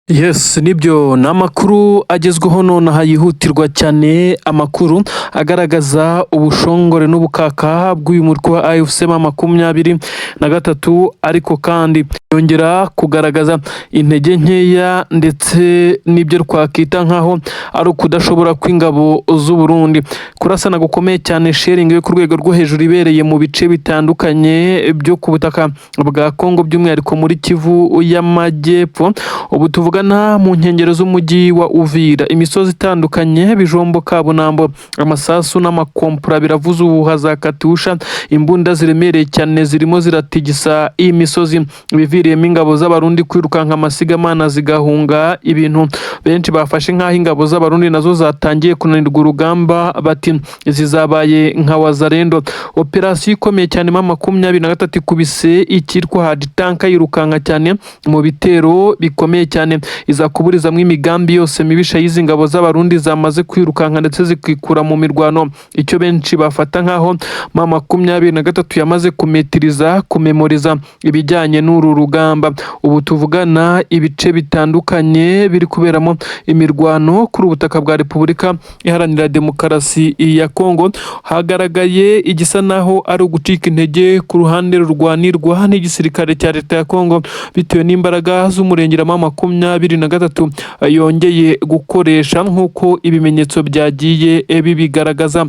Yes, nibyo, ni amakuru agezweho nonaha yihutirwa cyane, amakuru agaragaza ubushongore n'ubukaka bw'uyu mutwe wa AFC M23, ariko kandi yongera kugaragaza intege nkeya ndetse n'ibyo twakita nkaho ari ukudashobora kw'ingabo z'u Burundi. Kurasana gukomeye cyane, shelling yo ku rwego rwo hejuru ibereye mu bice bitandukanye byo ku butaka bwa Congo, by'umwihariko muri Kivu y'Amajyepfo. Ubu tuvugana mu nkengero z'umujyi wa Uvira, imisozi itandukanye, Bijombo, Kabunambo, amasasu n'amakompura biravuza ubuhuha, za katusha, imbunda ziremereye cyane zirimo ziratigisa iyi misozi, biviriyemo ingabo z'Abarundi kwirukanka amasigamana zigahunga, ibintu benshi bafashe nk'aho ingabo z'Abarundi nazo zatangiye kunanirwa urugamba, bati zizabaye nka Wazalendo. Operasiyo ikomeye cyane M23 ikubise icyitwa hard tank yirukanka cyane mu bitero bikomeye cyane, iza kuburizamo imigambi yose mibisha y'izi ngabo z'Abarundi zamaze kwirukanka ndetse zikikura mu mirwano. Icyo benshi bafata nk'aho M23 yamaze kumetiriza, kumemoriza ibijyanye n'uru rugamba. Ubu tuvugana ibice bitandukanye biri kuberamo imirwano kuri ubutaka bwa Repubulika Iharanira Demokarasi ya Kongo, hagaragaye igisa naho ari ugucika intege ku ruhande rurwanirwa n'igisirikare cya leta ya Kongo, bitewe n'imbaraga z'umurengera M23 yongeye gukoresha, nk'uko ibimenyetso byagiye bibigaragaza.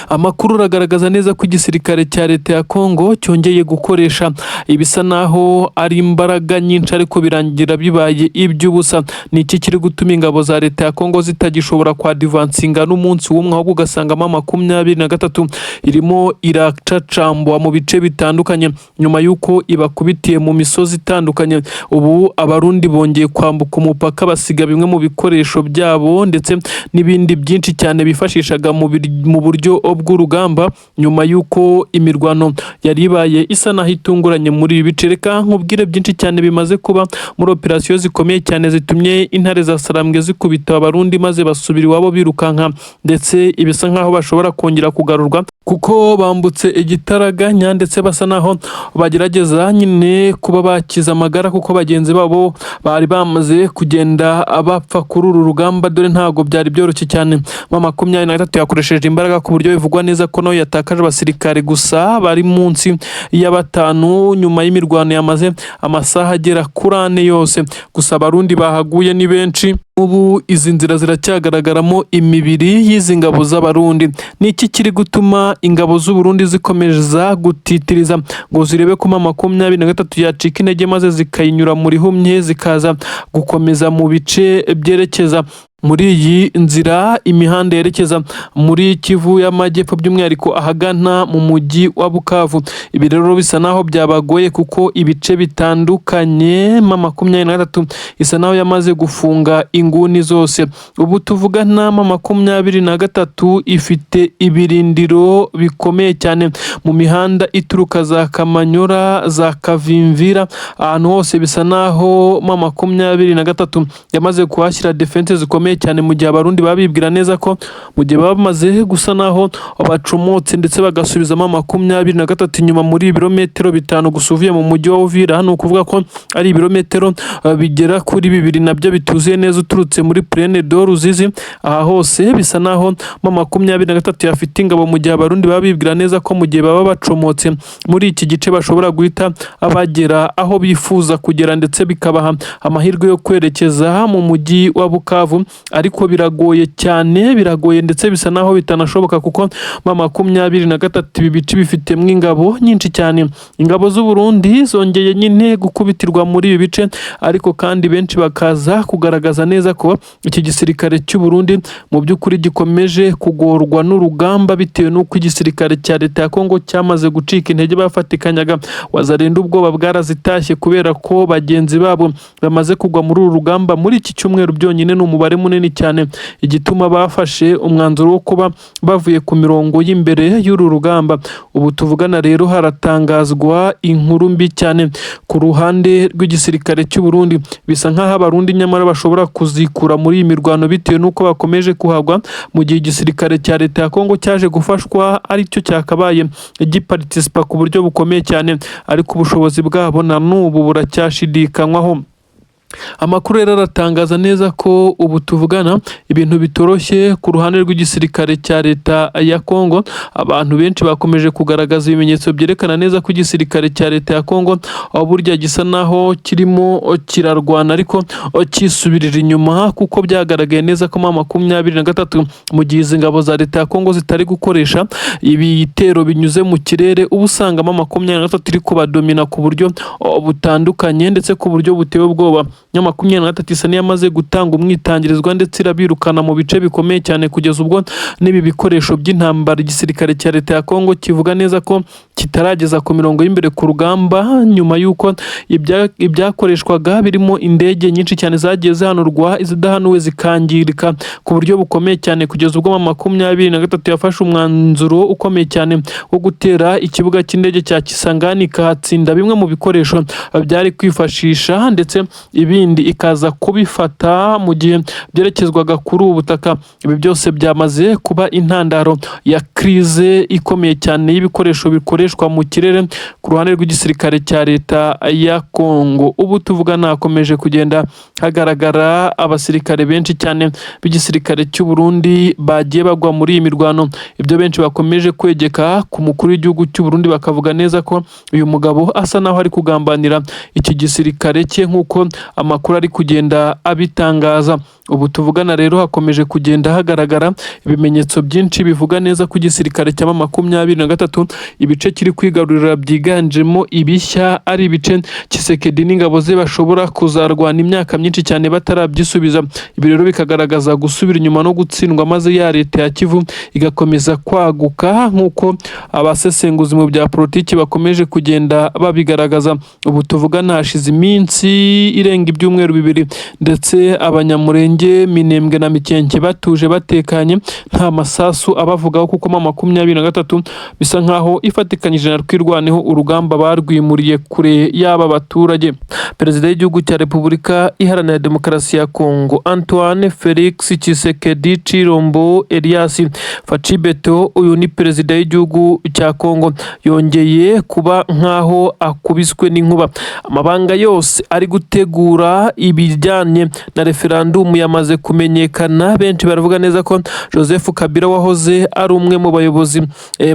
Amakuru aragaragaza neza ko igisirikare cya leta ya Kongo cyongeye gukoresha ibisa naho ari imbaraga nyinshi, ariko birangira bibaye iby'ubusa. Ni iki kiri gutuma ingabo za leta ya Kongo zitagishobora kwadivansinga n'umunsi w'umwe, ahubwo ugasanga M23 irimo iracacambwa mu bice bitandukanye nyuma y'uko ibakubitiye mu misozi itandukanye? Ubu Abarundi bongeye kwambuka umupaka, basiga bimwe mu bikoresho byabo ndetse n'ibindi byinshi cyane bifashishaga mu buryo bw'urugamba, nyuma y'uko imirwano yari ibaye isa naho itunguranye muri ibi bice. Reka nkubwire byinshi cyane bimaze kuba muri operasiyo zikomeye cyane zitumye intare za Sarambwe zikubita Abarundi maze basubira iwabo birukanka, ndetse ibisa nkaho bashobora kongera kugarurwa kuko bambutse igitaraganya, ndetse basa naho bagerageza nyine kuba bakiza amagara, kuko bagenzi babo bari bamaze kugenda bapfa kuri uru rugamba. Dore ntabwo byari byoroshye cyane. M23 yakoresheje imbaraga ku buryo bivugwa neza ko nawe yatakaje abasirikare gusa bari munsi ya batanu, nyuma y'imirwano yamaze amasaha agera kuri 4 yose. Gusa Abarundi bahaguye ni benshi. Ubu izi nzira ziracyagaragaramo imibiri y'izi ngabo z'Abarundi. Ni iki kiri gutuma ingabo z'u Burundi zikomeza gutitiriza ngo zirebe ko M23 yacika intege, maze zikayinyura mu rihumye, zikaza gukomeza mu bice byerekeza muri iyi nzira, imihanda yerekeza muri Kivu y'Amajyepfo, by'umwihariko ahagana mu mujyi wa Bukavu? Ibi rero bisa naho byabagoye, kuko ibice bitandukanye M23 isa naho yamaze gufunga inguni zose. Ubu tuvugana M23 ifite ibirindiro bikomeye cyane mu mihanda ituruka za Kamanyora, za Kavimvira, ahantu hose bisa naho M23 yamaze kuhashyira défense zikomeye cyane, mu gihe Abarundi baba bibwira neza ko mu gihe baba bamaze gusa naho bacomotse ndetse bagasubizamo M23 inyuma muri ibirometero 5 gusa uvuye mu mujyi wa Uvira, ni ukuvuga ko ari ibirometero bigera kuri 2 nabyo bituzuye neza uturutse muri Plaine de Ruzizi. Aha hose bisa naho M23 yafite ingabo, mu gihe Abarundi baba bibwira neza ko mu gihe baba bacomotse muri iki gice bashobora guhita bagera aho bifuza kugera, ndetse bikabaha amahirwe yo kwerekeza mu mujyi wa Bukavu. Ariko biragoye cyane, biragoye ndetse bisa naho bitanashoboka, kuko M23 ibi bice bifitemo ingabo nyinshi cyane. Ingabo z'u Burundi zongeye nyine gukubitirwa muri ibi bice, ariko kandi benshi bakaza kugaragaza neza ko iki gisirikare cy'u Burundi mu by'ukuri gikomeje kugorwa n'urugamba, bitewe n'uko igisirikare cya leta ya Kongo cyamaze gucika intege. Bafatikanyaga Wazalendo, ubwoba bwarazitashye kubera ko bagenzi babo bamaze kugwa muri uru rugamba muri iki cyumweru byonyine ni umubare munini cyane, igituma bafashe umwanzuro wo kuba bavuye ku mirongo y'imbere y'uru rugamba. Ubu tuvugana rero haratangazwa inkuru mbi cyane ku ruhande rw'igisirikare cy'u Burundi. Bisa nk'aho Abarundi nyamara bashobora kuzikura muri iyi mirwano, bitewe n'uko bakomeje kuhagwa, mu gihe igisirikare cya leta ya Kongo cyaje gufashwa aricyo cyakabaye gipartisipa ku buryo bukomeye cyane, ariko ubushobozi bwabo na n'ubu buracyashidikanywaho. Amakuru rero aratangaza neza ko ubu tuvugana ibintu bitoroshye ku ruhande rw'igisirikare cya leta ya Kongo. Abantu benshi bakomeje kugaragaza ibimenyetso byerekana neza ko igisirikare cya leta ya Kongo aho burya gisa naho kirimo kirarwana ariko kisubirira inyuma, kuko byagaragaye neza ko M23, mu gihe izi ngabo za leta ya Kongo zitari gukoresha ibitero binyuze mu kirere, uba usanga M23 iri kubadomina ku buryo butandukanye ndetse ku buryo buteye ubwoba. M23 isa n'iyamaze gutanga umwitangirizwa ndetse irabirukana mu bice bikomeye cyane, kugeza ubwo n'ibi bikoresho by'intambara igisirikare cya leta ya Kongo kivuga neza ko kitarageza ku mirongo y'imbere ku rugamba, nyuma y'uko ibyakoreshwaga birimo indege nyinshi cyane zagiye zihanurwa, izidahanuwe zikangirika ku buryo bukomeye cyane, kugeza ubwo M23 yafashe umwanzuro ukomeye cyane wo gutera ikibuga cy'indege cya Kisangani, ikahatsinda bimwe mu bikoresho byari kwifashisha, ndetse ibindi ikaza kubifata mu gihe byerekezwaga kuri ubu butaka. Ibi byose byamaze kuba intandaro ya crise ikomeye cyane y'ibikoresho bikoreshwa mu kirere ku ruhande rw'igisirikare cya leta ya Kongo. Ubu tuvugana hakomeje kugenda hagaragara abasirikare benshi cyane b'igisirikare cy'u Burundi bagiye bagwa muri iyi mirwano. Ibyo benshi bakomeje kwegeka ku mukuru w'igihugu cy'u Burundi, bakavuga neza ko uyu mugabo asa naho ari kugambanira iki gisirikare cye, nk'uko amakuru ari kugenda abitangaza. Ubu tuvugana rero hakomeje kugenda hagaragara ibimenyetso byinshi bivuga neza ko igisirikare cya M23 ibice kiri kwigarurira byiganjemo ibishya ari ibice Tshisekedi n'ingabo ze bashobora kuzarwana imyaka myinshi cyane batarabyisubiza. Ibi rero bikagaragaza gusubira inyuma no gutsindwa, maze ya leta ya Kivu igakomeza kwaguka, nk'uko abasesenguzi mu bya politiki bakomeje kugenda babigaragaza. Ubu tuvugana hashize iminsi irenga ibyumweru 2 ndetse Abanyamurenge, Minembwe na Mikenke batuje batekanye, nta masasu abavugaho, kuko M23 bisa nkaho ifatikanyije na Twirwaneho urugamba barwimuriye kure y'aba baturage. Perezida w'igihugu cya Repubulika Iharanira Demokarasi ya Kongo, Antoine Felix Tshisekedi Tshilombo Elias Fatshi Beto, uyu ni perezida w'igihugu cya Kongo, yongeye kuba nkaho akubiswe n'inkuba. Amabanga yose ari gutegura ibijyanye na referandumu yamaze kumenyekana. Benshi baravuga neza ko Joseph Kabila wahoze ari umwe mu bayobozi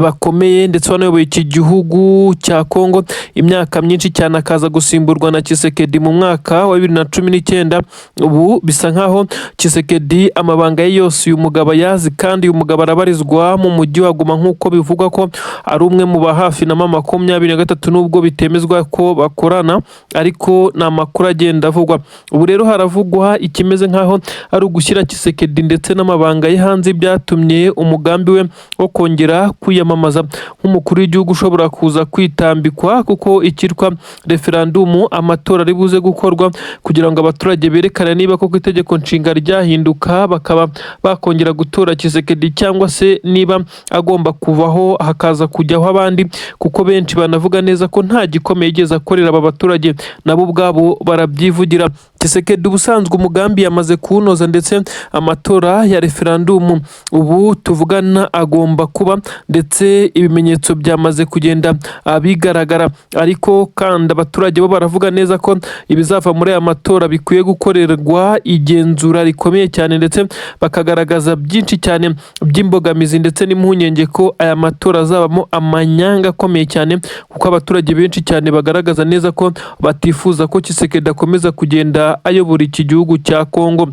bakomeye ndetse wanayoboye iki gihugu cya Kongo imyaka myinshi cyane, akaza gusimburwa na Tshisekedi mu mwaka wa 2019. Ubu bisa nkaho Tshisekedi amabanga ye yose uyu mugabo ayazi, kandi uyu mugabo arabarizwa mu mujyi wa Goma, nk'uko bivugwa ko ari umwe mu ba hafi na M23, nubwo bitemezwa ko bakorana, ariko ni amakuru agenda avugwa. Ubu rero haravugwa ikimeze nkaho ari ugushyira Tshisekedi ndetse n'amabanga ye hanze, byatumye umugambi we wo kongera kwiyamamaza nk'umukuru w'igihugu ushobora kuza kwitambikwa, kuko icyitwa referandumu, amatora ari buze gukorwa kugira ngo abaturage berekane niba koko itegeko nshinga ryahinduka bakaba bakongera gutora Tshisekedi, cyangwa se niba agomba kuvaho hakaza kujyaho abandi, kuko benshi banavuga neza ko nta gikomeye yigeze akorera aba baturage, nabo ubwabo barabyivugira. Tshisekedi ubusanzwe umugambi yamaze kuwunoza, ndetse amatora ya referandumu ubu tuvugana agomba kuba, ndetse ibimenyetso byamaze kugenda bigaragara. Ariko kandi abaturage bo baravuga neza ko ibizava muri aya matora bikwiye gukorerwa igenzura rikomeye cyane, ndetse bakagaragaza byinshi cyane by'imbogamizi ndetse n'impungenge ko aya matora azabamo amanyanga akomeye cyane, kuko abaturage benshi cyane bagaragaza neza ko batifuza ko Tshisekedi akomeza kugenda ayobora iki gihugu cya Kongo.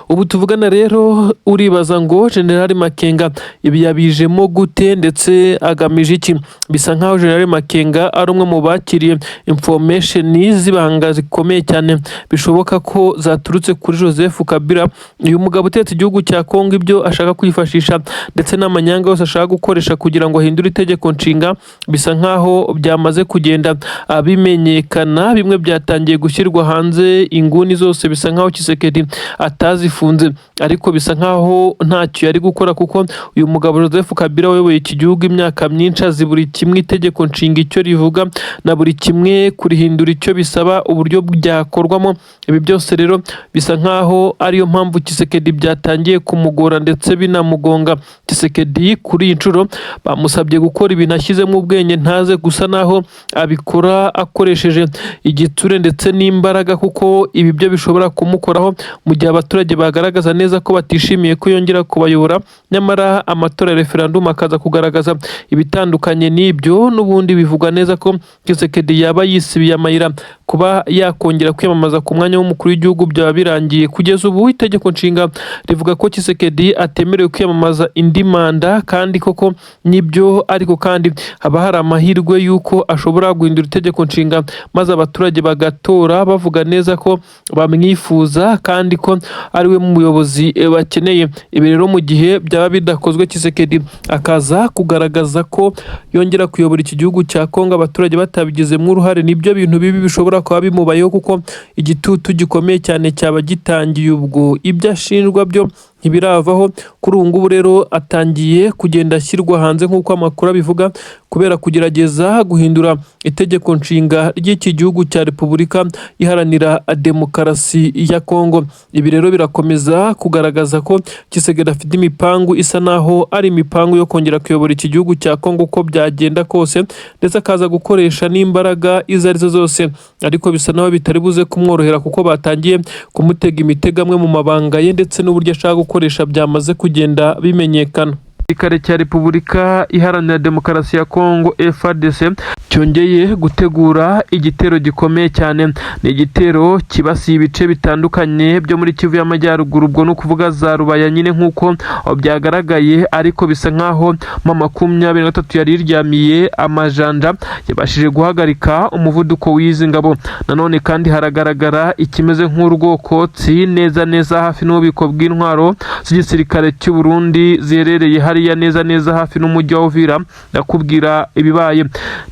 Ubu tuvugana rero uribaza ngo General Makenga ibi yabijemo gute ndetse agamije iki? Bisa nkaho General Makenga ari umwe mu bakiriye information z'ibanga zikomeye cyane, bishoboka ko zaturutse kuri Joseph Kabila, uyu mugabo utetse igihugu cya Kongo. Ibyo ashaka kwifashisha ndetse n'amanyanga yose ashaka gukoresha kugira ngo ahindure itegeko nshinga bisa nkaho byamaze kugenda bimenyekana, bimwe byatangiye gushyirwa hanze inguni zose. Bisa nkaho Tshisekedi atazi yarazifunze, ariko bisa nkaho ntacyo yari gukora kuko uyu mugabo Joseph Kabila wayoboye iki gihugu imyaka myinshi azi buri kimwe itegeko nshinga icyo rivuga na buri kimwe kurihindura icyo bisaba, uburyo byakorwamo. Ibi byose rero bisa nkaho ariyo mpamvu Tshisekedi byatangiye kumugora ndetse binamugonga. Tshisekedi kuri iyi nshuro bamusabye gukora ibintu ashyizemo ubwenge, ntaze gusa naho abikora akoresheje igitsure ndetse n'imbaraga, kuko ibi byo bishobora kumukoraho mu gihe abaturage bagaragaza neza ko batishimiye ko yongera kubayobora, nyamara amatora ya referendum akaza kugaragaza ibitandukanye n'ibyo. N'ubundi bivugwa neza ko Tshisekedi yaba yisibiye amayira kuba yakongera kwiyamamaza ku mwanya w'umukuru w'igihugu, byaba birangiye. Kugeza ubu itegeko nshinga rivuga ko Tshisekedi atemerewe kwiyamamaza indi manda, kandi koko nibyo, ariko kandi haba hari amahirwe y'uko ashobora guhindura itegeko nshinga maze abaturage bagatora bavuga neza ko bamwifuza kandi ko ari we muyobozi bakeneye. Ibi rero mu gihe byaba bidakozwe, Tshisekedi akaza kugaragaza ko yongera kuyobora iki gihugu cya Kongo abaturage batabigizemo uruhare, nibyo bintu bibi bishobora kuba bimubayeho, kuko igitutu gikomeye cyane cyaba gitangiye. Ubwo ibyo ashinjwa byo ntibiravaho. Kuri ubu ngubu rero atangiye kugenda ashyirwa hanze nk'uko amakuru abivuga, kubera kugerageza guhindura itegeko nshinga ry'iki gihugu cya Repubulika Iharanira Demokarasi ya Kongo. Ibi rero birakomeza kugaragaza ko Tshisekedi afite imipangu isa naho ari imipangu yo kongera kuyobora iki gihugu cya Kongo uko byagenda kose, ndetse akaza gukoresha n'imbaraga izo arizo zose, ariko bisa naho bitari buze kumworohera kuko batangiye kumutega imitego, amwe mu mabanga ye ndetse n'uburyo ashaka gukoresha byamaze kugenda bimenyekana. Igisirikare cya Repubulika Iharanira Demokarasi ya Kongo FARDC cyongeye gutegura igitero gikomeye cyane. Ni igitero kibasiye ibice bitandukanye byo muri Kivu y'Amajyaruguru, ubwo ni ukuvuga za Rubaya nyine nk'uko byagaragaye, ariko bisa nkaho M23 yari iryamiye amajanja, yabashije guhagarika umuvuduko w'izi ngabo. Nanone kandi haragaragara ikimeze nk'urwokotsi neza neza hafi n'ububiko bw'intwaro z'igisirikare cy'u Burundi ziherereye hariya neza neza hafi n'umujyi wa Uvira. Ndakubwira ibibaye.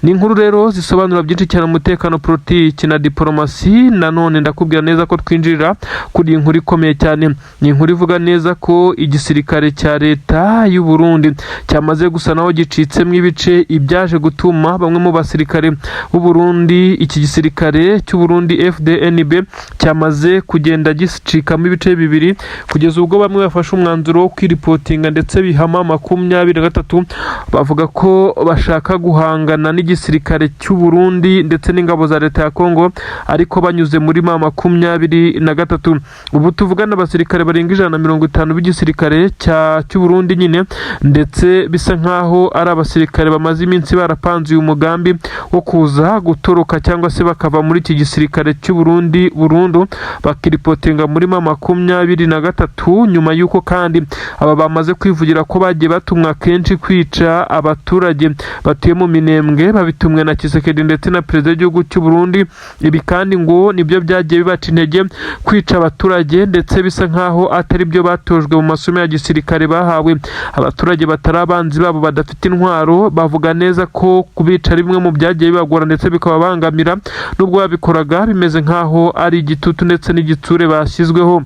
Ni inkuru rero zisobanura byinshi cyane umutekano, politiki na diporomasi. Nanone ndakubwira neza ko twinjirira kuri iyi nkuru ikomeye cyane. Ni inkuru ivuga neza ko igisirikare cya leta y'u Burundi cyamaze gusa naho gicitsemo ibice, ibyaje gutuma bamwe mu basirikare b'u Burundi, iki gisirikare cy'u Burundi FDNB cyamaze kugenda gicikamo ibice bibiri, kugeza ubwo bamwe bafashe umwanzuro wo kwiripotinga ndetse bihama 23, bavuga ko bashaka guhangana n'igisirikare cy'u Burundi ndetse n'ingabo za leta ya Kongo, ariko banyuze muri M23. Ubu tuvugana abasirikare barenga 150 b'igisirikare cy'u Burundi nyine, ndetse bisa nkaho ari abasirikare bamaze iminsi barapanze uyu mugambi wo kuza gutoroka cyangwa se bakava muri iki gisirikare cy'u Burundi burundu, bakiripotinga muri M23, nyuma y'uko kandi aba bamaze kwivugira ko bagiye batumwa kenshi kwica abaturage batuye mu Minembwe, babitumwe na Tshisekedi ndetse na perezida w'igihugu cy'u Burundi. Ibi kandi ngo nibyo byagiye bibaca intege kwica abaturage, ndetse bisa nkaho atari byo batojwe mu masomo ya gisirikare bahawe. Abaturage batari abanzi babo, badafite intwaro, bavuga neza ko kubica ari bimwe mu byagiye bibagora ndetse bikababangamira, nubwo babikoraga bimeze nkaho ari igitutu ndetse n'igitsure bashyizweho.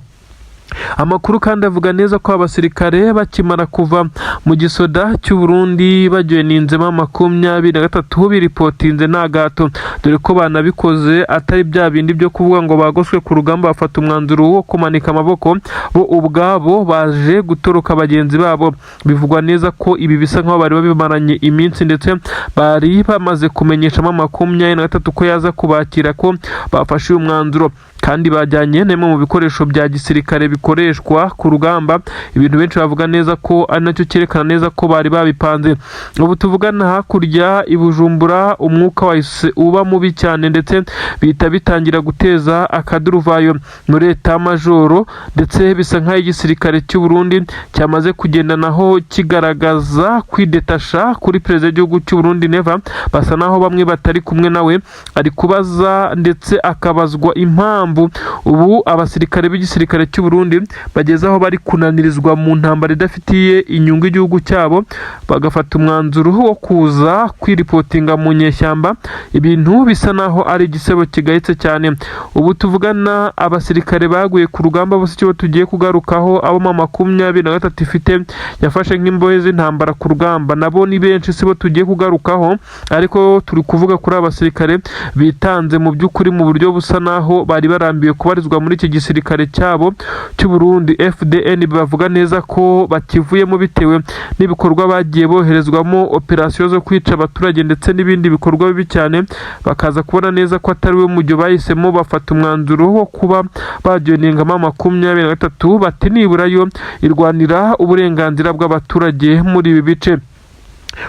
Amakuru kandi avuga neza ko abasirikare bakimara kuva mu gisoda cy'u Burundi bajoininzemo 23, biripotinze nta gato, dore ko banabikoze atari bya bindi byo kuvuga ngo bagoswe ku rugamba bafata umwanzuro wo kumanika amaboko, bo ubwabo baje gutoroka bagenzi babo. Bivugwa neza ko ibi bisa nkaho bari babimaranye iminsi, ndetse bari bamaze kumenyeshamo 23 ko yaza kubakira ko bafashe uyu mwanzuro, kandi bajyanye na bimwe mu bikoresho bya gisirikare bikoreshwa ku rugamba, ibintu benshi bavuga neza ko ari nacyo cyerekana neza ko bari babipanze. Ubu tuvugana hakurya i Bujumbura umwuka wahise uba mubi cyane, ndetse bihita bitangira guteza akaduruvayo muri état-major, ndetse bisa nk'aho igisirikare cy'u Burundi cyamaze kugenda naho kigaragaza kwidetasha kuri perezida w'igihugu cy'u Burundi Neva. Basa naho bamwe batari kumwe nawe. Ari kubaza ndetse akabazwa impamvu ubu abasirikare b'igisirikare cy'u Burundi bageze aho bari kunanirizwa mu ntambara idafitiye inyungu igihugu cyabo, bagafata umwanzuro wo kuza kwiripotinga mu nyeshyamba, ibintu bisa naho ari igisebo kigayitse cyane. Ubu tuvugana, abasirikare baguye ku rugamba bose icyo tugiye kugarukaho, abo M23 ifite yafashe nk'imbohe z'intambara ku rugamba, nabo ni benshi, sibo tugiye kugarukaho, ariko turi kuvuga kuri aba basirikare bitanze mu by'ukuri mu buryo busa naho bari barambiwe kubarizwa muri iki gisirikare cyabo cy'u Burundi FDN. Bavuga neza ko bakivuyemo bitewe n'ibikorwa bagiye boherezwamo, operasiyo zo kwica abaturage ndetse n'ibindi bikorwa bibi cyane, bakaza kubona neza ko atari we mujyo bahisemo, bafata umwanzuro wo kuba bajoininga M23, bati nibura yo irwanira uburenganzira bw'abaturage muri ibi bice.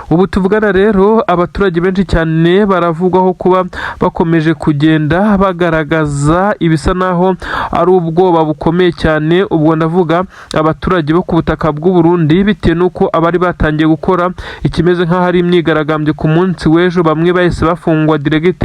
Ubu tuvugana rero, abaturage benshi cyane baravugwaho kuba bakomeje kugenda bagaragaza ibisa naho ari ubwoba bukomeye cyane. Ubwo ndavuga abaturage bo ku butaka bw'u Burundi, bitewe n'uko abari batangiye gukora ikimeze nk'aho ari imyigaragambyo ku munsi w'ejo, bamwe bahise bafungwa direct.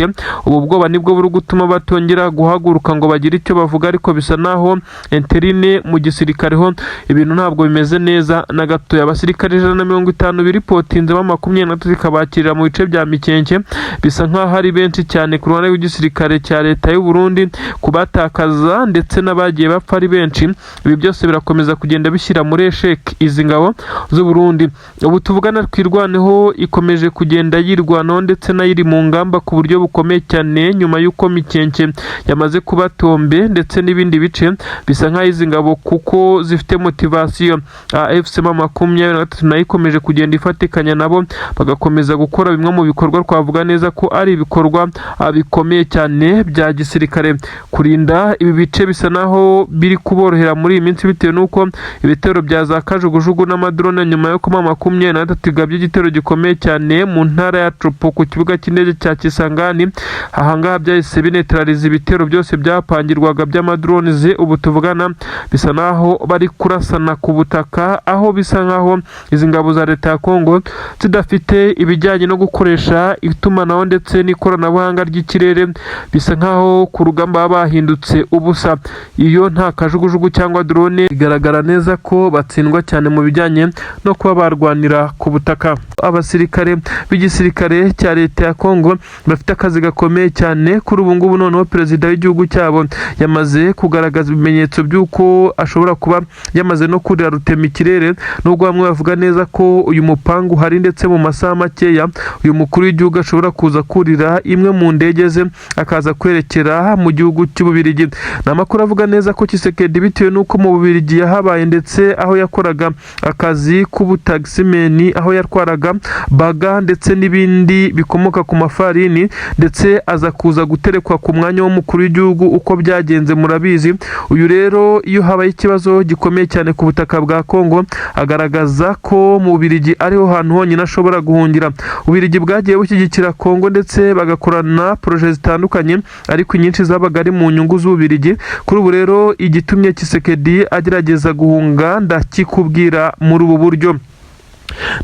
Ubu bwoba nibwo buri gutuma batongera guhaguruka ngo bagire icyo bavuga, ariko bisa naho interne mu gisirikare ho ibintu ntabwo bimeze neza na gatoya. Abasirikare 150 biripotinze, M23 ikabakirira mu bice bya Mikenke, bisa nk'aho ari benshi cyane ku ruhande rw'igisirikare cya leta y'u Burundi kubatakaza, ndetse n'abagiye bapfa ari benshi. Ibi byose birakomeza kugenda bishyira muri échec izi ngabo z'u Burundi. Ubu tuvugana, Twirwaneho ikomeje kugenda yirwanaho, ndetse nayo iri mu ngamba ku buryo bukomeye cyane, nyuma y'uko Mikenke yamaze kuba tombe ndetse n'ibindi bice. Bisa nk'aho izi ngabo kuko zifite motivation, AFC M23 nayo ikomeje kugenda ifatikanya nabo, bagakomeza gukora bimwe mu bikorwa twavuga neza ko ari ibikorwa bikomeye cyane bya gisirikare. Kurinda ibi bice bisa naho biri kuborohera muri iyi minsi, bitewe n'uko ibitero bya za kajugujugu n'amadrone, nyuma yo kuba M23 igabye igitero gikomeye cyane mu ntara ya Tshopo ku kibuga cy'indege cya Kisangani, ahangaha byahise bineutraliza ibitero byose byapangirwaga by'amadrones. Ubu tuvugana bisa naho bari kurasana ku butaka, aho bisa nkaho izi ngabo za leta ya Kongo zidafite ibijyanye no gukoresha itumanaho ndetse n'ikoranabuhanga ry'ikirere. Bisa nkaho ku rugamba baba bahindutse ubusa. Iyo nta kajugujugu cyangwa drone, bigaragara neza ko batsindwa cyane mu bijyanye no kuba barwanira ku butaka. Abasirikare b'igisirikare cya leta ya Kongo bafite akazi gakomeye cyane kuri ubu ngubu. Noneho perezida w'igihugu cyabo yamaze kugaragaza ibimenyetso by'uko ashobora kuba yamaze no kurira rutema ikirere, nubwo bamwe bavuga neza ko uyu mupangu uhari, ndetse mu masaha makeya uyu mukuru w'igihugu ashobora kuza kurira imwe mu ndege ze akaza kwerekera mu gihugu cy'Ububirigi. Ni amakuru avuga neza ko Tshisekedi, bitewe n'uko mu Bubirigi yahabaye, ndetse aho yakoraga akazi k'ubutagisimeni, aho yatwaraga baga ndetse n'ibindi bikomoka ku mafarini, ndetse aza kuza guterekwa ku mwanya w'umukuru w'igihugu, uko byagenze murabizi. Uyu rero, iyo habaye ikibazo gikomeye cyane ku butaka bwa Kongo, agaragaza ko mu Bubirigi ariho hantu honyine ashobora guhungira. Ububirigi bwagiye bushyigikira Kongo ndetse bagakorana projets zitandukanye, ariko inyinshi zabaga ari mu nyungu z'Ububirigi. Kuri ubu rero, igitumye Tshisekedi agerageza guhunga ndakikubwira muri ubu buryo.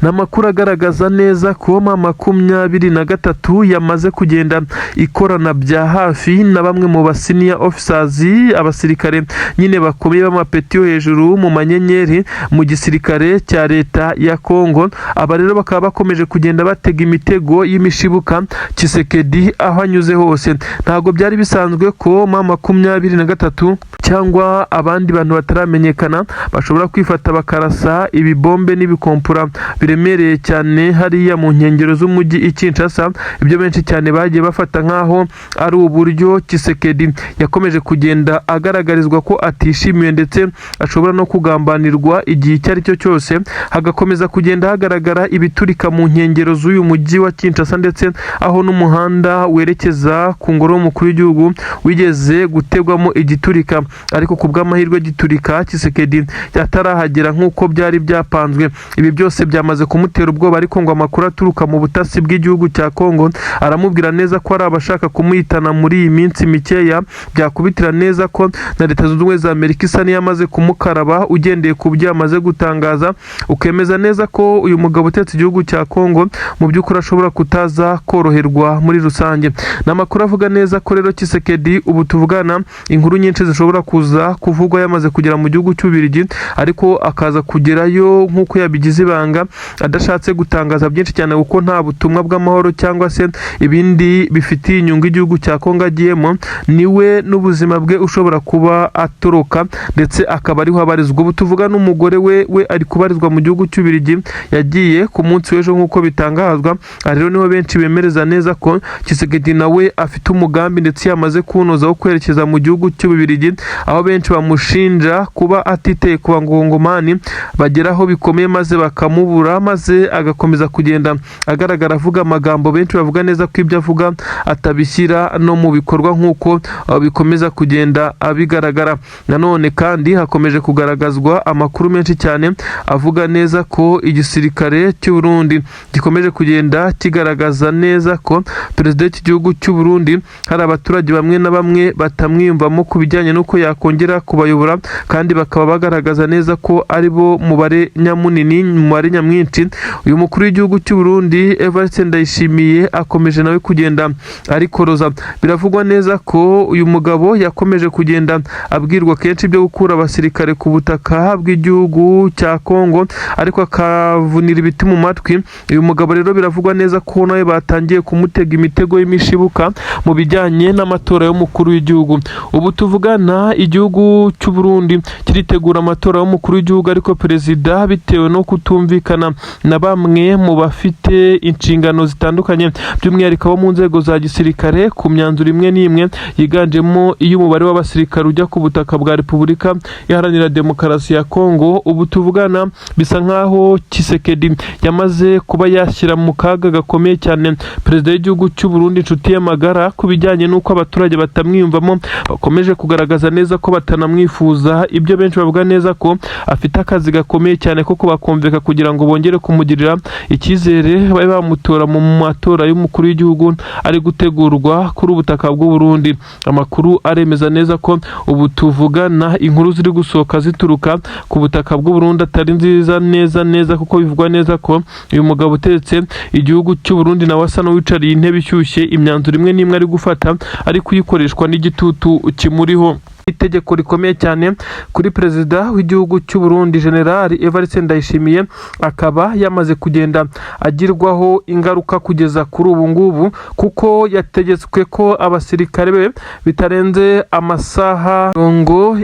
Ni amakuru agaragaza neza ko M23 yamaze kugenda ikorana bya hafi na bamwe mu ba senior officers, abasirikare nyine bakomeye b'amapeti yo hejuru mu manyenyeri mu gisirikare cya leta ya Kongo. Aba rero bakaba bakomeje kugenda batega imitego y'imishibuka Tshisekedi aho anyuze hose. Ntabwo byari bisanzwe ko M23 cyangwa abandi bantu bataramenyekana bashobora kwifata bakarasa ibibombe n'ibikompura biremereye cyane hariya mu nkengero z'umujyi i Kinshasa. Ibyo benshi cyane bagiye bafata nk'aho ari uburyo Tshisekedi yakomeje kugenda agaragarizwa ko atishimiwe, ndetse ashobora no kugambanirwa igihe icyo ari cyo cyose. Hagakomeza kugenda hagaragara ibiturika mu nkengero z'uyu mujyi wa Kinshasa, ndetse aho n'umuhanda werekeza ku ngoro y'umukuru w'igihugu wigeze gutegwamo igiturika, ariko ku bw'amahirwe giturika Tshisekedi atarahagera nk'uko byari byapanzwe. Ibi byose byamaze kumutera ubwoba, ariko ngo amakuru aturuka mu butasi bw'igihugu cya Kongo aramubwira neza ko ari abashaka kumuhitana muri iyi minsi mikeya. Byakubitira neza ko na Leta Zunze Ubumwe za Amerika isa n'iyamaze kumukaraba, ugendeye ku byo yamaze gutangaza, ukemeza neza ko uyu mugabo utetse igihugu cya Kongo mu by'ukuri ashobora kutaza koroherwa muri rusange. Ni amakuru avuga neza ko rero Tshisekedi ubu tuvugana inkuru nyinshi zishobora kuza kuvugwa yamaze kugera mu gihugu cy'Ububiligi, ariko akaza kugerayo nk'uko yabigize ibanga, adashatse gutangaza byinshi cyane, kuko nta butumwa bw'amahoro cyangwa se ibindi bifitiye inyungu igihugu cya Kongo agiyemo. Niwe n'ubuzima bwe ushobora kuba atoroka, ndetse akaba ariho abarizwa ubu tuvuga. N'umugore we ari kubarizwa mu gihugu cy'Ububiligi, yagiye ku munsi w'ejo nk'uko bitangazwa. Aha rero niho benshi bemereza neza ko Tshisekedi nawe afite umugambi ndetse yamaze kuwunoza wo kwerekeza mu gihugu cy'Ububiligi, aho benshi bamushinja kuba atiteye ku bangongomani bageraho bikomeye maze bakamubura, maze agakomeza kugenda agaragara avuga amagambo benshi bavuga neza ko ibyo avuga atabishyira no mu bikorwa, nk'uko bikomeza kugenda bigaragara. Nanone kandi hakomeje kugaragazwa amakuru menshi cyane avuga neza ko igisirikare cy'u Burundi gikomeje kugenda kigaragaza neza ko perezida w'iki gihugu cy'u Burundi hari abaturage bamwe na bamwe batamwiyumvamo ku bijyanye n'uko yakongera kubayobora, kandi bakaba bagaragaza neza ko ari bo mubare nyamunini, mubare nyamwinshi. Uyu mukuru w'igihugu cy'u Burundi Evariste Ndayishimiye akomeje nawe kugenda arikoroza. Biravugwa neza ko uyu mugabo yakomeje kugenda abwirwa kenshi ibyo gukura abasirikare ku butaka bw'igihugu cya Kongo, ariko akavunira ibiti mu matwi. Uyu mugabo rero biravugwa neza ko nawe batangiye kumutega imitego y'imishibuka mu bijyanye n'amatora y'umukuru w'igihugu. Ubu tuvugana igihugu cy'u Burundi kiritegura amatora y'umukuru w'igihugu, ariko perezida bitewe no kutumvikana na bamwe mu bafite inshingano zitandukanye, by'umwihariko abo mu nzego za gisirikare, ku myanzuro imwe n'imwe yiganjemo iy'umubare w'abasirikare ujya ku butaka bwa Repubulika Iharanira Demokarasi ya Kongo, ubu tuvugana bisa nkaho Tshisekedi yamaze kuba yashyira mu kaga gakomeye cyane perezida w'igihugu cy'u Burundi, inshuti y'amagara, ku bijyanye n'uko abaturage batamwiyumvamo, bakomeje kugaragaza neza ko batanamwifuza. Ibyo benshi bavuga neza ko afite akazi gakomeye cyane ko kubakumvika kugira ngo bongere kumugirira icyizere, babe bamutora mu matora y'umukuru w'igihugu ari gutegurwa kuri ubutaka bw'u Burundi. Amakuru aremeza neza ko ubu tuvugana inkuru ziri gusohoka zituruka ku butaka bw'u Burundi atari nziza neza neza, kuko bivugwa neza ko uyu mugabo utetse igihugu cy'u Burundi nawe asa n'uwicariye intebe ishyushye, imyanzuro imwe n'imwe ari gufata ari kuyikoreshwa n'igitutu kimuriho. Itegeko rikomeye cyane kuri perezida w'igihugu cy'u Burundi General Evariste Ndayishimiye akaba yamaze kugenda agirwaho ingaruka kugeza kuri ubu ngubu, kuko yategetswe ko abasirikare be bitarenze amasaha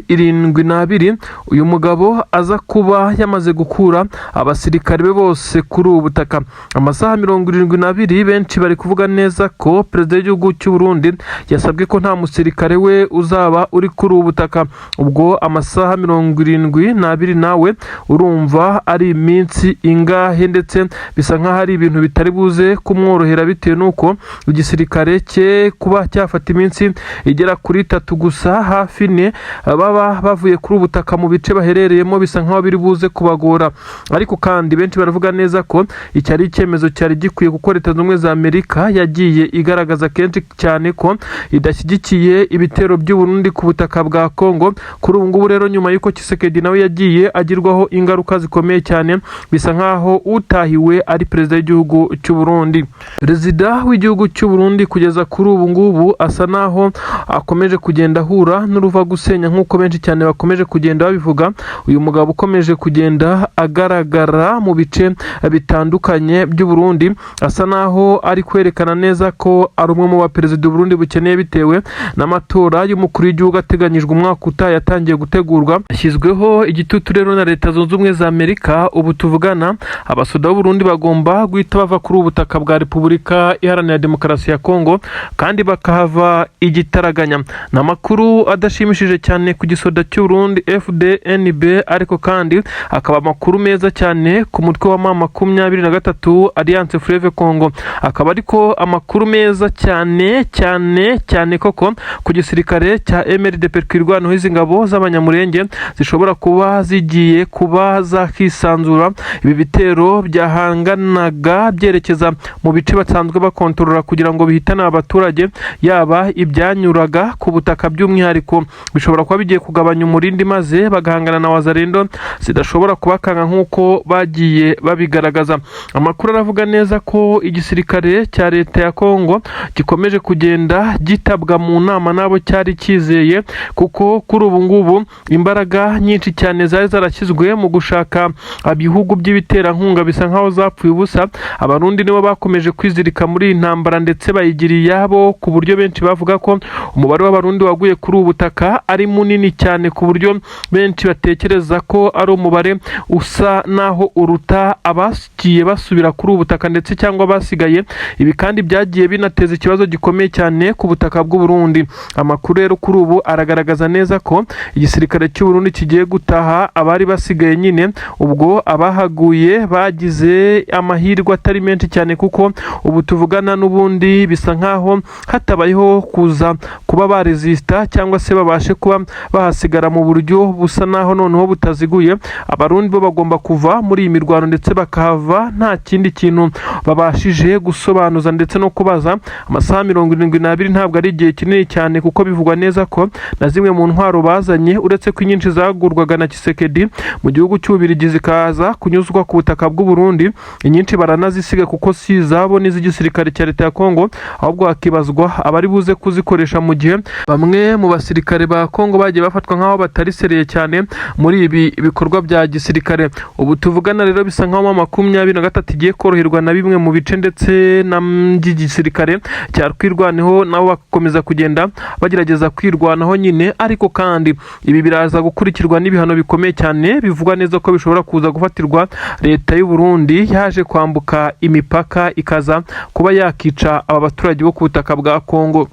72 uyu mugabo aza kuba yamaze gukura abasirikare be bose kuri ubu butaka. Amasaha 72, benshi bari kuvuga neza ko perezida w'igihugu cy'u Burundi yasabwe ko nta musirikare we uzaba uri kuri ubu butaka. Ubwo amasaha 72 nawe urumva ari iminsi ingahe? Ndetse bisa nk'aho ari ibintu bitari buze kumworohera, bitewe n'uko igisirikare cye kuba cyafata iminsi igera kuri 3 gusa, hafi 4, baba bavuye kuri ubu butaka mu bice baherereyemo, bisa nk'aho biri buze kubagora. Ariko kandi benshi baravuga neza ko iki ari icyemezo cyari gikwiye, kuko Leta Zunze Ubumwe za Amerika yagiye igaragaza kenshi cyane ko idashyigikiye ibitero by'u Burundi ku butaka bwa Kongo. Kuri ubu ngubu rero, nyuma y'uko Tshisekedi nawe yagiye agirwaho ingaruka zikomeye cyane, bisa nk'aho utahiwe ari perezida w'igihugu cy'u Burundi. Perezida w'igihugu cy'u Burundi kugeza kuri ubu ngubu asa naho akomeje kugenda ahura n'uruva gusenya, nk'uko benshi cyane bakomeje kugenda babivuga. Uyu mugabo ukomeje kugenda agaragara mu bice bitandukanye by'u Burundi asa naho ari kwerekana neza ko ari umwe mu baperezida u Burundi bukeneye, bitewe n'amatora y'umukuru w'igihugu ateganyijwe umwaka utaha yatangiye gutegurwa. Yashyizweho igitutu rero na Leta Zunze Ubumwe za Amerika. Ubu tuvugana abasoda b'u Burundi bagomba guhita bava kuri ubu butaka bwa Repubulika Iharanira Demokarasi ya Kongo, kandi bakahava igitaraganya. Ni amakuru adashimishije cyane ku gisoda cy'u Burundi FDNB, ariko kandi akaba amakuru meza cyane ku mutwe wa M23 Alliance Fleuve Congo, akaba ariko amakuru meza cyane cyane cyane koko ku gisirikare cya MRDP. Twirwaneho, izi ngabo z'Abanyamurenge zishobora kuba zigiye kuba zakisanzura. Ibi bitero byahanganaga byerekeza mu bice basanzwe bakontorora kugira ngo bihitane abaturage, yaba ibyanyuraga ku butaka by'umwihariko, bishobora kuba bigiye kugabanya umurindi, maze bagahangana na Wazalendo zidashobora kubakanga nk'uko bagiye babigaragaza. Amakuru aravuga neza ko igisirikare cya leta ya Kongo gikomeje kugenda gitabwa mu nama n'abo cyari cyizeye, kuko kuri ubu ngubu imbaraga nyinshi cyane zari zarashyizwe mu gushaka ibihugu by'ibiterankunga bisa nkaho zapfuye ubusa. Abarundi nibo bakomeje kwizirika muri iyi ntambara, ndetse bayigira iyabo, ku buryo benshi bavuga ko umubare w'Abarundi waguye kuri ubu butaka ari munini cyane, ku buryo benshi batekereza ko ari umubare usa naho uruta abagiye basubira kuri ubu butaka ndetse cyangwa basigaye. Ibi kandi byagiye binateza ikibazo gikomeye cyane ku butaka bw'u Burundi. Amakuru rero kuri ubu aragaragaza neza ko igisirikare cy'u Burundi kigiye gutaha abari basigaye nyine. Ubwo abahaguye bagize amahirwe atari menshi cyane, kuko ubu tuvugana n'ubundi bisa nkaho hatabayeho kuza kuba baresista cyangwa se babashe kuba bahasigara mu buryo busa naho noneho butaziguye. Abarundi bo bagomba kuva muri iyi mirwano ndetse bakahava nta kindi kintu babashije gusobanuza ndetse no kubaza. Amasaha 72 ntabwo ari igihe kinini cyane, kuko bivugwa neza ko na zimwe mu ntwaro bazanye, uretse ko inyinshi zagurwaga na Tshisekedi mu gihugu cy'Ububiligi zikaza kunyuzwa ku butaka bw'u Burundi, inyinshi baranazisiga kuko si izabo n'iz'igisirikare cya leta ya Kongo. Ahubwo hakibazwa abari buze kuzikoresha, mu gihe bamwe mu basirikare ba Kongo bagiye bafatwa nk'aho batari sérieux cyane muri ibi bikorwa bya gisirikare. Ubu tuvugana rero bisa nk'aho 23 igiye koroherwa na bimwe mu bice ndetse na by'igisirikare cya Twirwaneho, nabo bagakomeza kugenda bagerageza kwirwanaho nyine. Ariko kandi ibi biraza gukurikirwa n'ibihano bikomeye cyane, bivugwa neza ko bishobora kuza gufatirwa leta y'u Burundi yaje kwambuka imipaka ikaza kuba yakica aba baturage bo ku butaka bwa Kongo.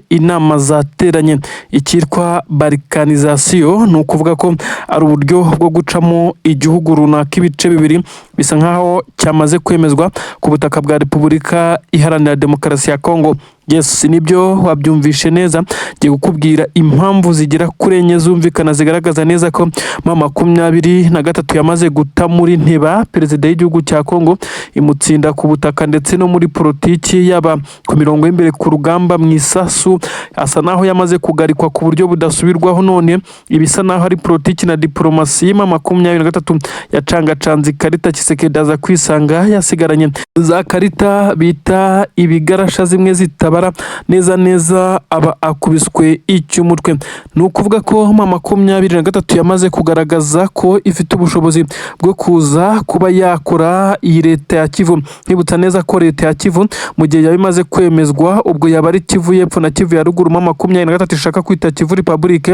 Inama zateranye, icyitwa balkanisation, ni ukuvuga ko ari uburyo bwo gucamo igihugu runaka ibice bibiri, bisa nkaho cyamaze kwemezwa ku butaka bwa Repubulika Iharanira Demokarasi ya Kongo. Yes, nibyo, wabyumvishe neza. Ngiye kukubwira impamvu zigera kuri enye zumvikana, zigaragaza neza ko M23 yamaze guta muri nteba perezida w'igihugu cya Kongo, imutsinda ku butaka ndetse no muri politiki, yaba ku mirongo y'imbere ku rugamba mu isasu, asa naho yamaze kugarikwa ku buryo budasubirwaho. None ibisa naho ari politiki na diplomasi, M23 yacangacanze ikarita, Tshisekedi aza kwisanga yasigaranye za karita bita ibigarasha, zimwe zitabara neza neza, aba akubiswe icy'umutwe. Ni ukuvuga ko M23 yamaze kugaragaza ko ifite ubushobozi bwo kuza kuba yakora iyi leta ya Kivu. Nkibutsa neza ko leta ya Kivu, mu gihe yaba imaze kwemezwa, ubwo yaba ari Kivu y'Epfo na Kivu ya Ruguru M23 ishaka kwita Kivu Republic,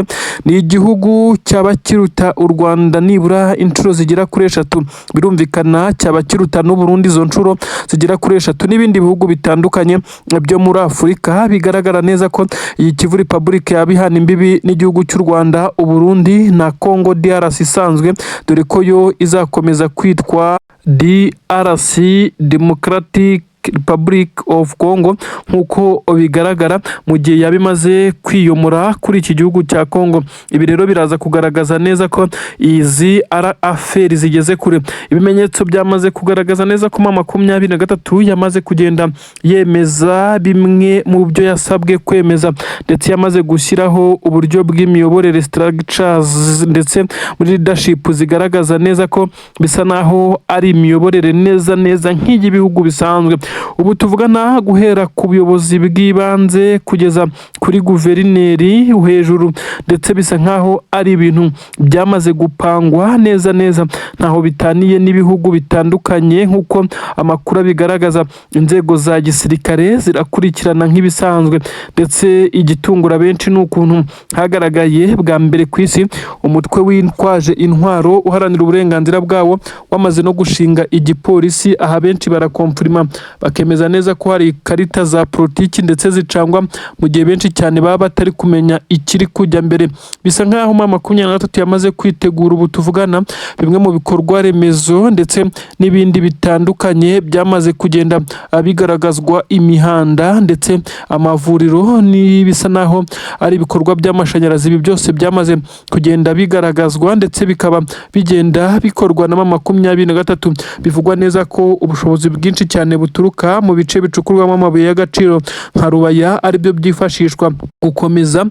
ni igihugu cyaba kiruta u Rwanda nibura inshuro zigera kuri eshatu. Birumvikana cyaba kiruta n'u Burundi izo nshuro zigera kuri eshatu, n'ibindi bihugu bitandukanye byo muri Afurika. Bigaragara neza ko iyi Kivu Republic yaba ihana imbibi n'igihugu cy'u Rwanda, Uburundi na Congo DRC isanzwe, dore ko yo izakomeza kwitwa DRC, Democratic Republic of Congo, nk'uko bigaragara mu gihe yaba imaze kwiyomora kuri iki gihugu cya Congo. Ibi rero biraza kugaragaza neza ko izi ari affaires zigeze kure. Ibimenyetso byamaze kugaragaza neza ko M23 yamaze kugenda yemeza bimwe mu byo yasabwe kwemeza, ndetse yamaze gushyiraho uburyo bw'imiyoborere, structures, ndetse muri leadership zigaragaza neza ko bisa naho ari imiyoborere neza neza nk'iy'ibihugu bisanzwe. Ubu tuvugana, guhera ku buyobozi bw'ibanze kugeza kuri guverineri hejuru, ndetse bisa nkaho ari ibintu byamaze gupangwa neza neza, ntaho bitaniye n'ibihugu bitandukanye nk'uko amakuru abigaragaza. Inzego za gisirikare zirakurikirana nk'ibisanzwe, ndetse igitungura benshi ni ukuntu hagaragaye bwa mbere ku isi umutwe witwaje intwaro uharanira uburenganzira bwawo wamaze no gushinga igipolisi. Aha benshi barakomfirima Bakemeza neza ko hari ikarita za politiki ndetse zicangwa mu gihe benshi cyane baba batari kumenya ikiri kujya mbere. Bisa nk'aho M23 yamaze kwitegura. Ubu tuvugana, bimwe mu bikorwa remezo ndetse n'ibindi bitandukanye byamaze kugenda bigaragazwa, imihanda ndetse amavuriro n'ibisa naho ari ibikorwa by'amashanyarazi, ibi byose byamaze kugenda bigaragazwa ndetse bikaba bigenda bikorwa na M23. Bivugwa neza ko ubushobozi bwinshi cyane buturuka mu bice bicukurwamo amabuye y'agaciro nka Rubaya aribyo byifashishwa gukomeza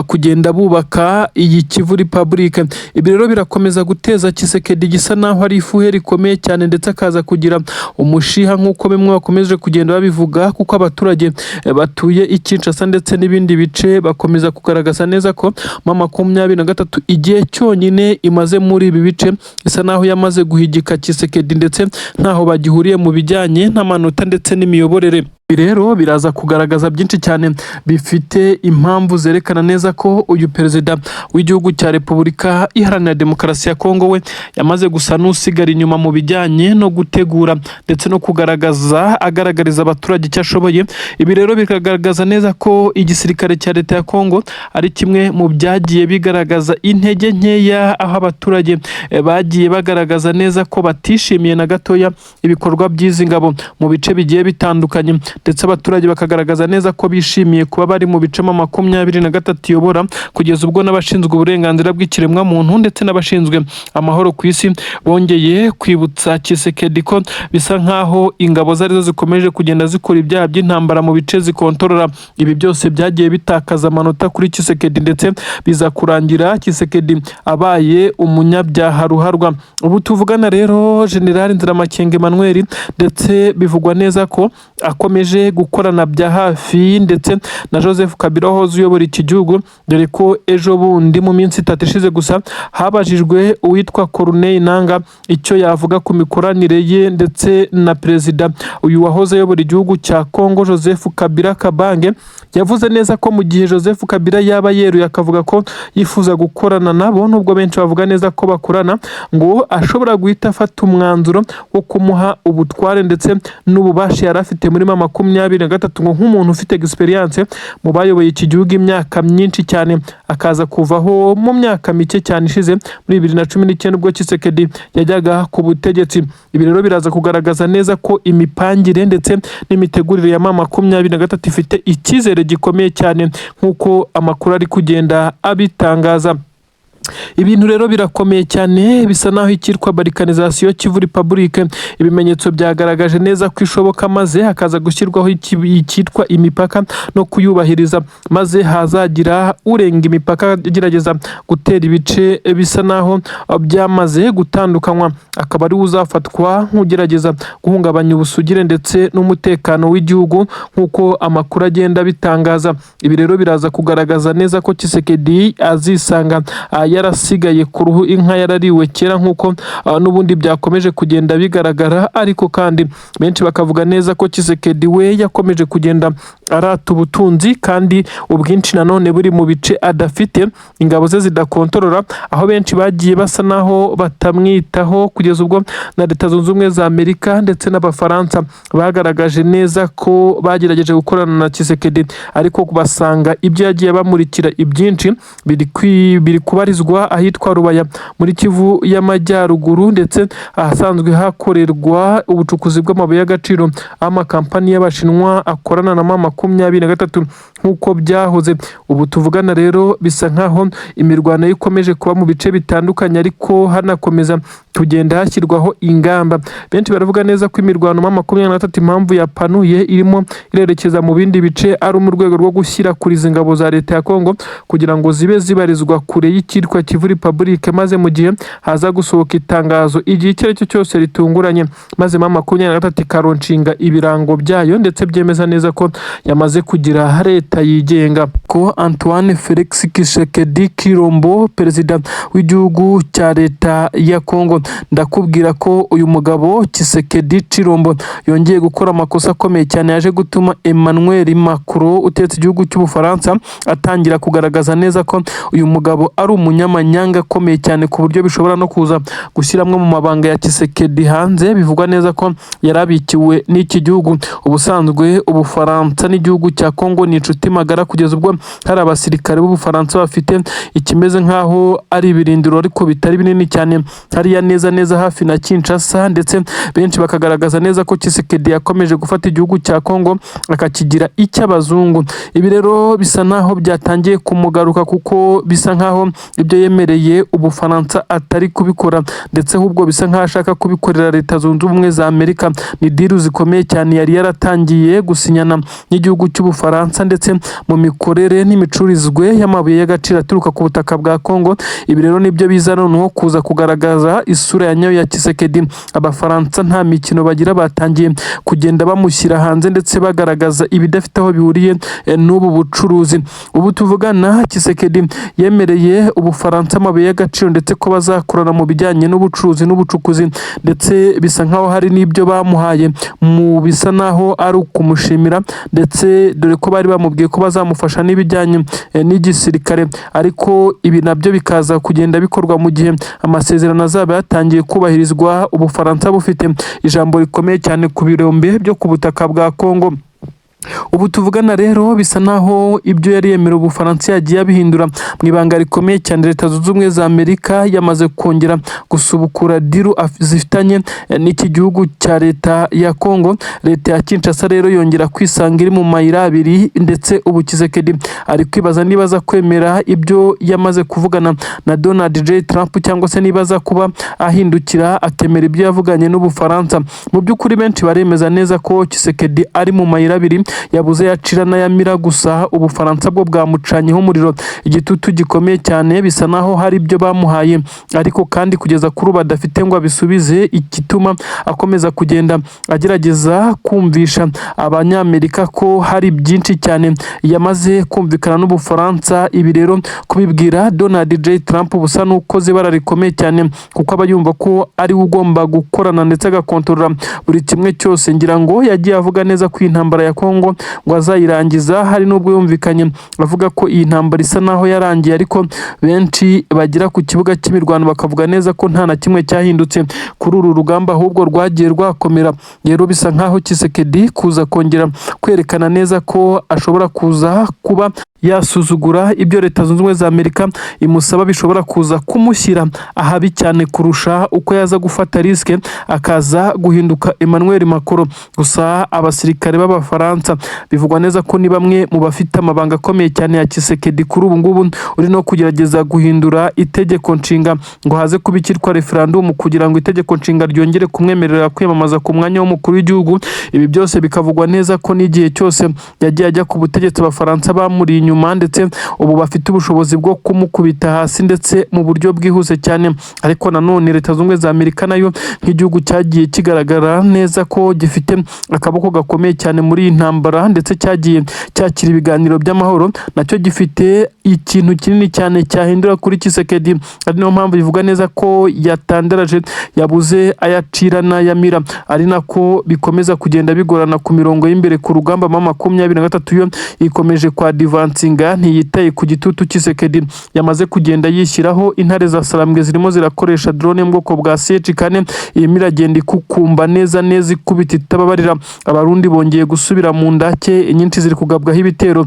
kugenda bubaka iyi Kivu Republic. Ibi rero birakomeza guteza Tshisekedi gisa naho ari ifuhe rikomeye cyane, ndetse akaza kugira umushiha nk'uko bimwe bakomeje kugenda babivuga, kuko abaturage batuye i Kinshasa ndetse n'ibindi bice bakomeza kugaragaza neza ko M23 igihe cyonyine imaze muri ibi bice isa naho yamaze guhigika Tshisekedi, ndetse ntaho bagihuriye mu bijyanye n'amanota ndetse n'imiyoborere. Ibi rero biraza kugaragaza byinshi cyane bifite impamvu zerekana neza ko uyu perezida w'igihugu cya Repubulika Iharanira Demokarasi ya Kongo we yamaze gusa n'usigara inyuma mu bijyanye no gutegura ndetse no kugaragaza, agaragariza abaturage icyo ashoboye. Ibi rero bikagaragaza neza ko igisirikare cya leta ya Kongo ari kimwe mu byagiye bigaragaza intege nkeya, aho abaturage bagiye bagaragaza neza ko batishimiye na gatoya ibikorwa by'izi ngabo mu bice bigiye bitandukanye, ndetse abaturage bakagaragaza neza ko bishimiye kuba bari mu bice M23 iyobora, kugeza ubwo n'abashinzwe uburenganzira bw'ikiremwamuntu ndetse n'abashinzwe amahoro ku isi bongeye kwibutsa Tshisekedi ko bisa nk'aho ingabo ze arizo zikomeje kugenda zikora ibyaha by'intambara mu bice zikontorora. Ibi byose byagiye bitakaza amanota kuri Tshisekedi, ndetse biza kurangira Tshisekedi abaye umunyabyaha ruharwa. Ubu tuvugana rero, General Nziramakenga Emmanuel, ndetse bivugwa neza ko akomeje gukorana bya hafi ndetse na Joseph Kabila wahoze uyobora iki gihugu, dore ko ejo bundi mu minsi 3 ishize gusa habajijwe uwitwa Corneille Nanga icyo yavuga ku mikoranire ye ndetse na perezida uyu wahoze ayobora igihugu cya Congo, Joseph Kabila Kabange. Yavuze neza ko mu gihe Joseph Kabila yaba yeruye akavuga ko yifuza gukorana nabo, nubwo benshi bavuga neza ko bakorana, ngo ashobora guhita afata umwanzuro wo kumuha ubutware ndetse n'ububasha yari afite muri M23, ngo nk'umuntu ufite experience mu bayoboye iki gihugu imyaka myinshi cyane, akaza kuvaho mu myaka mike cyane ishize muri 2019 ubwo Tshisekedi yajyaga ku butegetsi. Ibi rero biraza kugaragaza neza ko imipangire ndetse n'imitegurire ya M23 ifite icyizere gikomeye cyane nk'uko amakuru ari kugenda abitangaza. Ibintu rero birakomeye cyane, bisa naho icyitwa balkanisation Kivu Republic ibimenyetso byagaragaje neza ko ishoboka, maze hakaza gushyirwaho icyitwa imipaka no kuyubahiriza, maze hazagira urenga imipaka agerageza gutera ibice bisa naho byamaze gutandukanywa, akaba ari we uzafatwa nk'ugerageza guhungabanya ubusugire ndetse n'umutekano w'igihugu nk'uko amakuru agenda abitangaza. Ibi rero biraza kugaragaza neza ko Tshisekedi azisanga yarasigaye ku ruhu, inka yarariwe kera, nk'uko n'ubundi byakomeje kugenda bigaragara. Ariko kandi benshi bakavuga neza ko Tshisekedi we yakomeje kugenda arata ubutunzi, kandi ubwinshi nanone buri mu bice adafite, ingabo ze zidakontorora, aho benshi bagiye basa naho batamwitaho, kugeza ubwo na Leta Zunze Ubumwe za Amerika ndetse n'Abafaransa bagaragaje neza ko bagerageje gukorana na Tshisekedi, ariko basanga ibyo yagiye bamurikira ibyinshi biri kubarizwa ahitwa Rubaya muri Kivu y'Amajyaruguru, ndetse ahasanzwe hakorerwa ubucukuzi bw'amabuye y'agaciro, aho amakampani y'Abashinwa akorana na M23 nk'uko byahoze. Ubu tuvugana rero bisa nkaho imirwano yo ikomeje kuba mu bice bitandukanye, ariko hanakomeza kugenda hashyirwaho ingamba. Benshi baravuga neza ko imirwano M23 impamvu yapanuye irimo irerekeza mu bindi bice ari mu rwego rwo gushyira kuri izi ngabo za leta ya Kongo kugira ngo zibe zibarizwa kure y'icyitwa Kivu Republic, maze mu gihe haza gusohoka itangazo igihe icyo ari cyo cyose ritunguranye, maze M23 ikaronshinga ibirango byayo ndetse byemeza neza ko yamaze kugira leta yigenga. Ko Antoine Felix Tshisekedi Tshilombo, perezida w'igihugu cya leta ya Kongo, ndakubwira ko uyu mugabo Tshisekedi Tshilombo yongeye gukora amakosa akomeye cyane yaje gutuma Emmanuel Macron utetse igihugu cy'Ubufaransa atangira kugaragaza neza ko uyu mugabo ari umunyabyaha. umunyamanyanga akomeye cyane, ku buryo bishobora no kuza gushyira amwe mu mabanga ya Tshisekedi hanze, bivugwa neza ko yarabikiwe n'iki gihugu. Ubusanzwe Ubufaransa n'igihugu cya Congo ni inshuti magara, kugeza ubwo hari abasirikare b'Ubufaransa bafite ikimeze nk'aho ari ibirindiro ariko bitari binini cyane hariya neza neza hafi na Kinshasa. Ndetse benshi bakagaragaza neza ko Tshisekedi yakomeje gufata igihugu cya Congo akakigira icy'abazungu. Ibi rero bisa naho byatangiye kumugaruka, kuko bisa nkaho ibyo yemereye Ubufaransa atari kubikora, ndetse ahubwo bisa nkaho ashaka kubikorera Leta Zunze Ubumwe za Amerika. Ni deal zikomeye cyane yari yaratangiye gusinyana n'igihugu cy'Ubufaransa, ndetse mu mikorere n'imicururizwe y'amabuye y'agaciro aturuka ku butaka bwa Congo. Ibi rero nibyo biza noneho kuza kugaragaza isura ya nyayo ya Tshisekedi. Abafaransa nta mikino bagira, batangiye kugenda bamushyira hanze, ndetse bagaragaza ibidafite aho bihuriye n'ubu bucuruzi. Ubu tuvugana, Tshisekedi yemereye Ubufaransa amabuye y'agaciro, ndetse ko bazakorana mu bijyanye n'ubucuruzi n'ubucukuzi, ndetse bisa nkaho hari n'ibyo bamuhaye mu bisa naho ari ukumushimira, ndetse dore ko bari bamubwiye ko bazamufasha n'ibijyanye n'igisirikare. Ariko ibi nabyo bikaza kugenda bikorwa mu gihe amasezerano azaba yatangiye kubahirizwa, Ubufaransa bufite ijambo rikomeye cyane ku birombe byo ku butaka bwa Congo. Ubu tuvugana rero, bisa naho ibyo yari yemerewe Ubufaransa yagiye abihindura mu ibanga rikomeye cyane. Leta Zunze Ubumwe za Amerika yamaze kongera gusubukura deal zifitanye n'iki gihugu cya leta ya Congo. Leta ya Kinshasa rero yongera kwisanga iri mu mayira abiri, ndetse ubu Tshisekedi ari kwibaza niba aza kwemera ibyo yamaze kuvugana na Donald J Trump, cyangwa se niba aza kuba ahindukira akemera ibyo yavuganye n'Ubufaransa. Mu by'ukuri benshi baremeza neza ko Tshisekedi ari mu mayira abiri, yabuze yacira n'ayamira. Gusa Ubufaransa bwo bwamucanyeho umuriro, igitutu gikomeye cyane. Bisa naho hari ibyo bamuhaye, ariko kandi kugeza kuri ubu adafite ngo abisubize, igituma akomeza kugenda agerageza kumvisha Abanyamerika ko hari byinshi cyane yamaze kumvikana n'Ubufaransa. Ibi rero kubibwira Donald J Trump busa n'ukoze ibara rikomeye cyane, kuko aba yumva ko ari we ugomba gukorana ndetse agakontorora buri kimwe cyose. Ngira ngo yagiye avuga neza ko iyi ntambara ya Congo ngo azayirangiza. Hari n'ubwo yumvikanye avuga ko iyi ntambara isa naho yarangiye, ariko benshi bagera ku kibuga cy'imirwano bakavuga neza ko nta na kimwe cyahindutse kuri uru rugamba, ahubwo rwagiye rwakomera. Rero bisa nkaho Tshisekedi kuza kongera kwerekana neza ko ashobora kuza kuba yasuzugura ibyo Leta Zunze Ubumwe za Amerika imusaba, bishobora kuza kumushyira ahabi cyane kurusha uko yaza gufata risque akaza guhinduka Emmanuel Macron. Gusa abasirikare b'Abafaransa bivugwa neza ko ni bamwe mu bafite amabanga akomeye cyane ya Tshisekedi kuri ubu ngubu uri no kugerageza guhindura itegeko nshinga ngo haze kuba icyitwa referendum, kugira ngo itegeko nshinga ryongere kumwemerera kwiyamamaza ku mwanya w'umukuru w'igihugu. Ibi byose bikavugwa neza ko n'igihe cyose yagiye ajya ku butegetsi, Abafaransa bamuri inyuma, ndetse ubu bafite ubushobozi bwo kumukubita hasi, ndetse mu buryo bwihuse cyane. Ariko nanone Leta Zunze Ubumwe za Amerika nayo, nk'igihugu cyagiye kigaragara neza ko gifite akaboko gakomeye cyane muri iyi ntambara, ndetse cyagiye cyakira ibiganiro by'amahoro, nacyo gifite ikintu kinini cyane cyahindura kuri Tshisekedi. Ari niyo mpamvu bivuga neza ko yatandaraje, yabuze ayacira n'ayamira, ari nako bikomeza kugenda bigorana ku mirongo y'imbere ku rugamba. M23 yo ikomeje kwa advancinga, ntiyitaye ku gitutu Tshisekedi yamaze kugenda yishyiraho. Intare za Sarambwe zirimo zirakoresha drone yo mu bwoko bwa CH4, irimo iragenda ikukumba neza neza, ikubita itababarira. Abarundi bongeye gusubira mu ndake, inyinshi ziri kugabwaho ibitero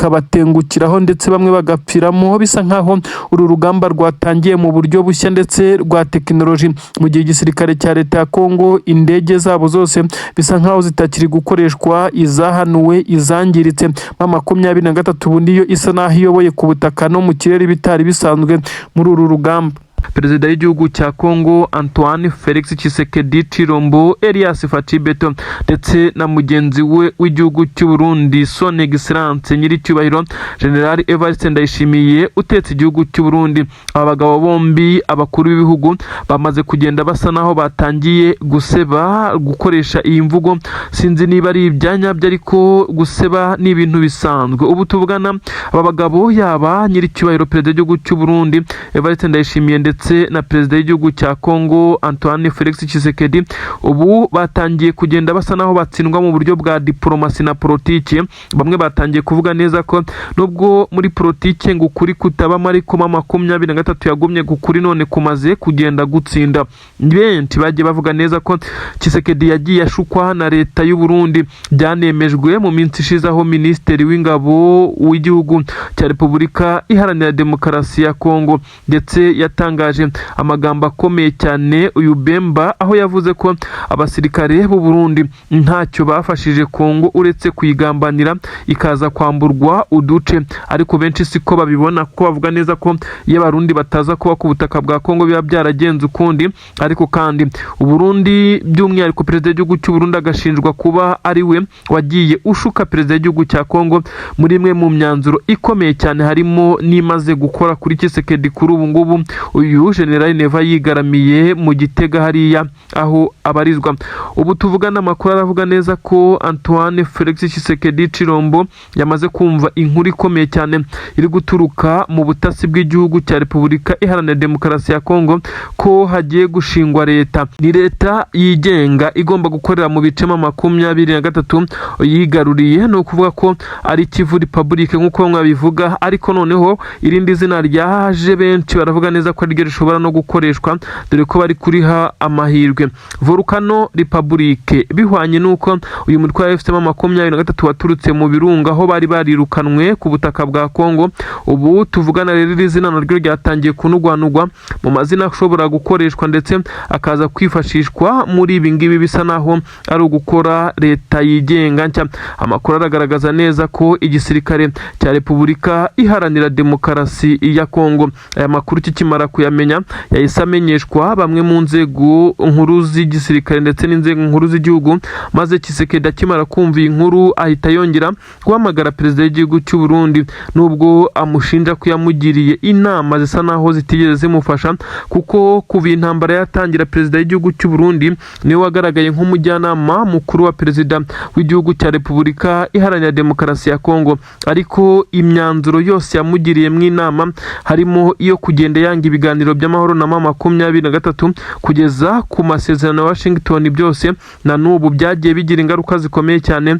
zikabatengukiraho, ndetse bamwe bagapfiramo. Bisa nkaho uru rugamba rwatangiye mu buryo bushya ndetse rwa tekinoloji, mu gihe igisirikare cya leta ya Kongo indege zabo zose bisa nkaho zitakiri gukoreshwa, izahanuwe, izangiritse. M23 ubu niyo isa naho iyoboye ku butaka no mu kirere, bitari bisanzwe muri uru rugamba. Perezida w'igihugu cya Congo Antoine Felix Tshisekedi Tshilombo Elias Fatshi Beto, ndetse na mugenzi we w'igihugu cy'u Burundi, Son Excellence Nyiricyubahiro General Evariste Ndayishimiye utetse igihugu cy'u Burundi, aba bagabo bombi, abakuru b'ibihugu, bamaze kugenda basa naho batangiye guseba. Gukoresha iyi mvugo sinzi niba ari ibyanyabyo, ariko guseba ni ibintu bisanzwe. Ubu tuvugana, aba bagabo, yaba Nyiricyubahiro Perezida w'igihugu cy'u Burundi Evariste Ndayishimiye ndetse na perezida w'igihugu cya Congo Antoine Felix Tshisekedi ubu batangiye kugenda basa naho batsindwa mu buryo bwa diplomasi na politiki. Bamwe batangiye kuvuga neza ko nubwo muri politiki ngo ukuri kutabamo, ariko M23 yagumye kukuri none kumaze kugenda gutsinda. Benshi bagiye bavuga neza ko Tshisekedi yagiye ashukwa na leta y'u Burundi. Byanemejwe mu minsi ishize aho minisitiri w'ingabo w'igihugu cya Repubulika Iharanira Demokarasi ya Kongo ndetse yatangaje amagambo akomeye cyane uyu Bemba, aho yavuze ko abasirikare b'u Burundi ntacyo bafashije Kongo uretse kuyigambanira ikaza kwamburwa uduce. Ariko benshi siko babibona, kuko bavuga neza ko iyo Abarundi bataza kuba ku butaka bwa Kongo biba byaragenze ukundi. Ariko kandi Uburundi, by'umwihariko perezida w'igihugu cy'u Burundi, agashinjwa kuba ari we wagiye ushuka perezida w'igihugu cya Kongo muri imwe mu myanzuro ikomeye cyane, harimo n'imaze gukora kuri Tshisekedi. Kuri ubu ngubu uyu General Neva yigaramiye mu Gitega hariya aho abarizwa. Ubu tuvugana amakuru aravuga neza ko Antoine Felix Tshisekedi Chilombo yamaze kumva inkuru ikomeye cyane iri guturuka mu butasi bw'igihugu cya Repubulika Iharanira Demokarasi ya Kongo, ko hagiye gushingwa leta, ni leta yigenga igomba gukorera mu bice M23 yigaruriye, ni ukuvuga ko ari Kivu Republic nk'uko mwabivuga. Ariko noneho irindi zina ryaje, benshi baravuga neza ko ariryo rishobora no gukoreshwa, dore ko bari kuriha amahirwe, Volcano Republic, bihwanye n'uko uyu mutwe wa AFC M23 waturutse mu birunga aho bari barirukanwe ku butaka bwa Kongo. Ubu tuvugana rero iri zina naryo ryatangiye kunugwanugwa mu mazina ashobora gukoreshwa ndetse akaza kwifashishwa muri ibi ngibi bisa naho ari ugukora leta yigenga nshya. Amakuru aragaragaza neza ko igisirikare cya Repubulika Iharanira Demokarasi ya Kongo, aya makuru kikimara kuyamenya, yahise amenyeshwa bamwe mu nzego nkuru z'igisirikare ndetse n'inzego nkuru z'igihugu, maze Tshisekedi akimara kumva iyi nkuru ahita yongera guhamagara perezida w'igihugu cy'u Burundi, nubwo amushinja ko yamugiriye inama zisa naho zitigeze zimufasha, kuko kuva iyi ntambara yatangira perezida w'igihugu cy'u Burundi niwe wagaragaye nk'umujyanama mukuru wa perezida w'igihugu cya Repubulika Iharanira Demokarasi ya Kongo. Ariko imyanzuro yose yamugiriye mu inama, harimo iyo kugenda yanga ibiganiro by'amahoro na M23 kugeza ku masezerano ya Washington, byose na n'ubu byagiye bigira ingaruka zikomeye cyane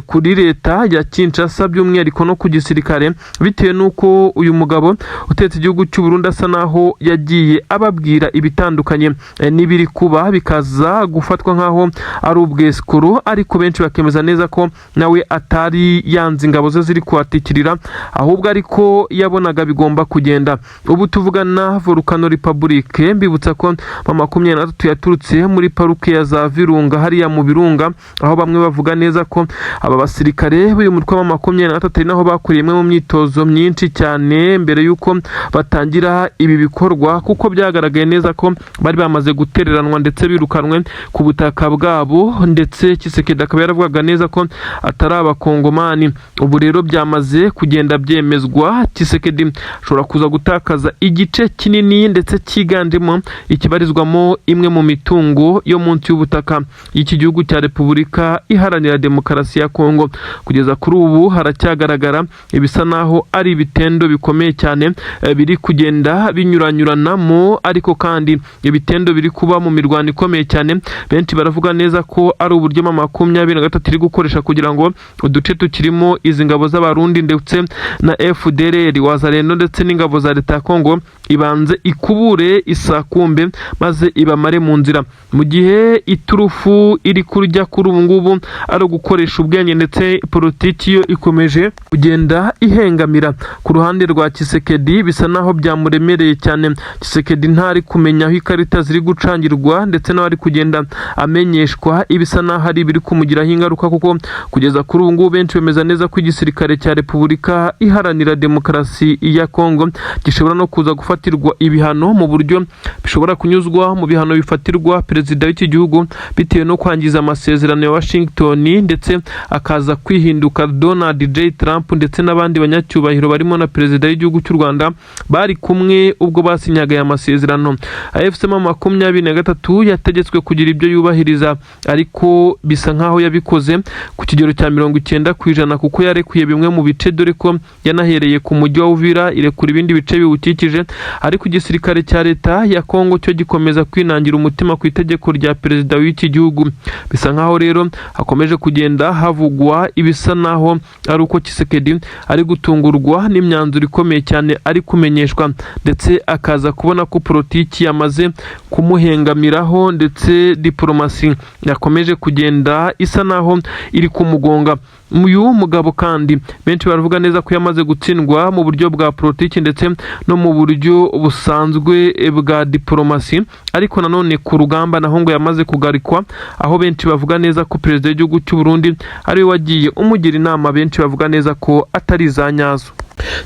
kuri leta ya Kinshasa, by'umwihariko no ku gisirikare, bitewe n'uko uyu mugabo utetse igihugu cy'u Burundi asa naho yagiye ababwira ibitandukanye n'ibiri kuba, bikaza gufatwa nk'aho ari ubwesikoro. Ariko benshi bakemeza neza ko nawe atari yanze ingabo ze ziri kuhatikirira, ahubwo ariko yabonaga bigomba kugenda. Ubu tuvugana Volcano Republic, mbibutsa ko M23 yaturutse muri parike ya za Virunga hariya mu birunga, aho bamwe bavuga neza ko aba basirikare b'uyu mutwe wa M23 ari naho bakuriye imwe mu myitozo myinshi cyane mbere y'uko batangira ibi bikorwa, kuko byagaragaye neza ko bari bamaze gutereranwa ndetse birukanwe ku butaka bwabo, ndetse Tshisekedi akaba yaravugaga neza ko atari abakongomani. Ubu rero byamaze kugenda byemezwa, Tshisekedi ashobora kuza gutakaza igice kinini ndetse cyiganjemo ikibarizwamo imwe mu mitungo yo munsi y'ubutaka y'iki gihugu cya Repubulika Iharanira Demokarasi ya Kongo. Kugeza kuri ubu haracyagaragara ibisa naho ari ibitendo bikomeye cyane biri kugenda binyuranyuranamo, ariko kandi ibitendo biri kuba mu mirwano ikomeye cyane, benshi baravuga neza ko ari uburyo M23 iri gukoresha kugira ngo uduce tukirimo izi ngabo z'Abarundi ndetse na FDLR, Wazalendo ndetse n'ingabo za leta ya Kongo ibanze ikubure isakumbe maze ibamare mu nzira, mu gihe iturufu iri kurya kuri ubu ngubu ari ugukoresha ubwenge, ndetse politiki yo ikomeje kugenda ihengamira ku ruhande rwa Tshisekedi. Bisa naho byamuremereye cyane. Tshisekedi ntari kumenya aho ikarita ziri gucangirwa, ndetse nawe ari kugenda amenyeshwa ibisa naho ari ibiri kumugiraho ingaruka, kuko kugeza kuri ubu ngubu benshi bemeza neza ko igisirikare cya Repubulika Iharanira Demokarasi ya Kongo gishobora no kuza gufatirwa ibihano mu buryo bishobora kunyuzwa mu bihano bifatirwa perezida w'iki gihugu, bitewe no kwangiza amasezerano ya Washington, ndetse akaza kwihinduka Donald J Trump ndetse n'abandi banyacyubahiro barimo na perezida w'igihugu cy'u Rwanda bari kumwe ubwo basinyaga aya masezerano. AFC M23 yategetswe kugira ibyo yubahiriza, ariko bisa nkaho yabikoze ku kigero cya 90%, kuko yarekuye bimwe mu bice, dore ko yanahereye ku mujyi wa Uvira irekura ibindi bice biwukikije. Ariko Ariko igisirikare cya leta ya Kongo cyo gikomeza kwinangira umutima ku itegeko rya perezida w'iki gihugu. Bisa nkaho rero hakomeje kugenda havugwa ibisa naho ari uko Tshisekedi ari gutungurwa n'imyanzuro ikomeye cyane ari kumenyeshwa, ndetse akaza kubona ko politiki yamaze kumuhengamiraho, ndetse diporomasi yakomeje kugenda isa naho iri kumugonga. Uyu mugabo kandi benshi baravuga neza ko yamaze gutsindwa mu buryo bwa politiki ndetse no mu buryo busanzwe bwa diporomasi, ariko nanone ku rugamba naho ngo yamaze kugarikwa, aho benshi bavuga neza ko perezida w'igihugu cy'u Burundi ariwe wagiye umugira inama, benshi bavuga neza ko atari iza nyazo.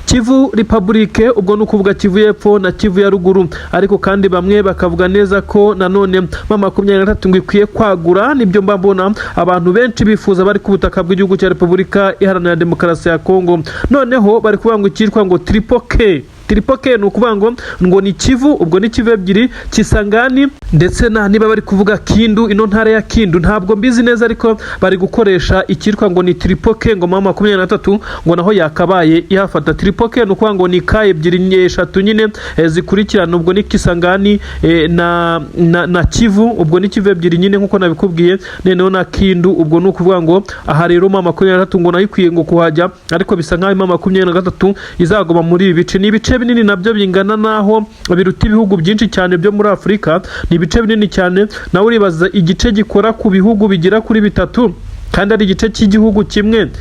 Kivu Republique, ubwo ni ukuvuga Kivu y'Epfo na Kivu ya Ruguru, ariko kandi bamwe bakavuga neza ko nanone M23 ngo ikwiye kwagura. Nibyo mba mbona abantu benshi bifuza bari ku butaka bw'igihugu cya Repubulika Iharanira Demokarasi ya Kongo. Noneho bari kuvuga ngo icyitwa ngo triple K. Triple K ni ukuvuga ngo ni Kivu, ubwo ni Kivu ebyiri, Kisangani ndetse na niba bari kuvuga Kindu, ino ntara ya Kindu ntabwo mbizi neza, ariko bari gukoresha icyitwa ngo ni triple K, ngo M23 ngo naho yakabaye ihafata. Triple K ni ukuvuga ngo ni K ebyiri, eshatu nyine zikurikirana, ubwo ni Kisangani na Kivu, ubwo ni Kivu ebyiri nyine nkuko nabikubwiye, noneho na Kindu. Ubwo ni ukuvuga ngo aha rero M23 ngo nayo ikwiye ngo kuhajya, ariko bisa nkaho M23 izaguma muri ibi bice. Ni ibice binini nabyo bingana naho biruta ibihugu byinshi cyane byo muri Afurika. Ni ibice binini cyane. Nawe uribaza igice gikora ku bihugu bigera kuri bitatu kandi ari igice cy'igihugu kimwe,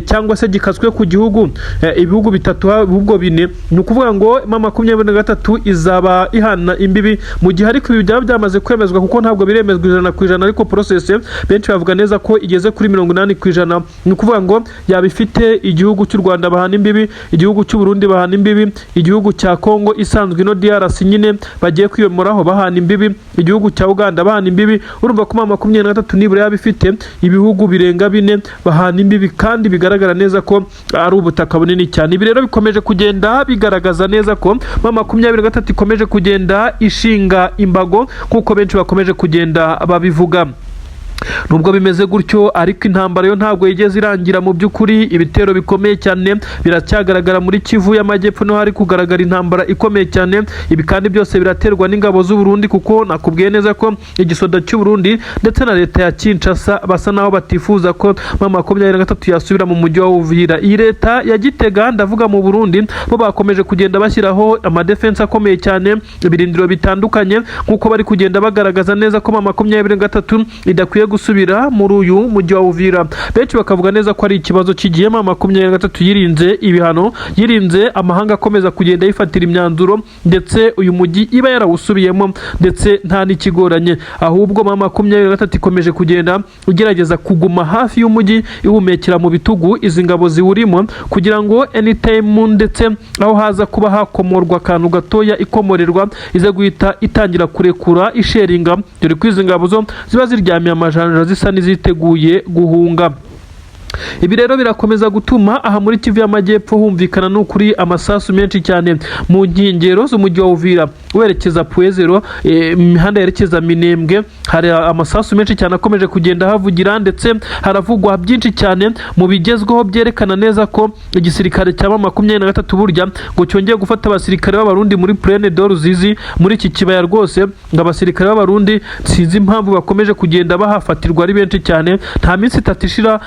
cyangwa se gikaswe ku gihugu, ibihugu bitatu, ahubwo bine. Ni ukuvuga ngo M23 izaba ihana imbibi mu gihe, ariko ibi byaba byamaze kwemezwa, kuko ntabwo biremezwa 100%, ariko process benshi bavuga neza ko igeze kuri 80%. Ni ukuvuga ngo yaba ifite igihugu cy'u Rwanda bahana imbibi, igihugu cy'u Burundi bahana imbibi, igihugu cya Kongo isanzwe ino DRC nyine bagiye kwiyomoraho bahana imbibi, igihugu cya Uganda bahana imbibi. Urumva ko M23 nibura yaba ifite ibihugu birenga bine bahana imbibi, kandi bigaragara neza ko ari ubutaka bunini cyane. Ibi rero bikomeje kugenda bigaragaza neza ko M23 ikomeje kugenda ishinga imbago nk'uko benshi bakomeje kugenda babivuga. Nubwo bimeze gutyo ariko, intambara yo ntabwo yigeze irangira. Mu by'ukuri ibitero bikomeye cyane biracyagaragara muri Kivu y'Amajyepfo, niho hari kugaragara intambara ikomeye cyane. Ibi kandi byose biraterwa n'ingabo z'u Burundi, kuko nakubwiye neza ko igisoda cy'u Burundi ndetse na leta ya Kinshasa basa naho batifuza ko M23 yasubira mu mujyi wa Uvira. Iyi leta ya Gitega, ndavuga mu Burundi, bo bakomeje kugenda bashyiraho amadefense akomeye cyane, ibirindiro bitandukanye, nk'uko bari kugenda bagaragaza neza ko M23 idakwiye gusubira muri uyu mujyi wa Uvira. Benshi bakavuga neza ko ari ikibazo kigiye. M23 yirinze ibihano, yirinze amahanga akomeza kugenda yifatira imyanzuro, ndetse uyu mujyi iba yarawusubiyemo ndetse nta n'ikigoranye. Ahubwo M23 ikomeje kugenda igerageza kuguma hafi y'umujyi, ihumekera mu bitugu izi ngabo ziwurimo, kugira ngo anytime ndetse aho haza kuba hakomorwa akantu gatoya ikomorerwa, ize guhita itangira kurekura isheringa, dore ko izi ngabo zo ziba ziryamiye amajanja, zisa n'iziteguye guhunga. Ibi rero birakomeza gutuma aha muri Kivu y'Amajyepfo humvikana n'ukuri amasasu menshi cyane mu nkengero z'umujyi wa Uvira, werekeza Pwezero, imihanda yerekeza Minembwe, hari amasasu menshi cyane akomeje kugenda havugira, ndetse haravugwa byinshi cyane mu bigezweho byerekana neza ko igisirikare cya M23 burya ngo cyongeye gufata abasirikare b'Abarundi muri Plaine de Ruzizi, muri iki kibaya rwose. Ngo abasirikare b'Abarundi sinzi impamvu bakomeje kugenda bahafatirwa ari benshi cyane. Nta minsi 3 ishira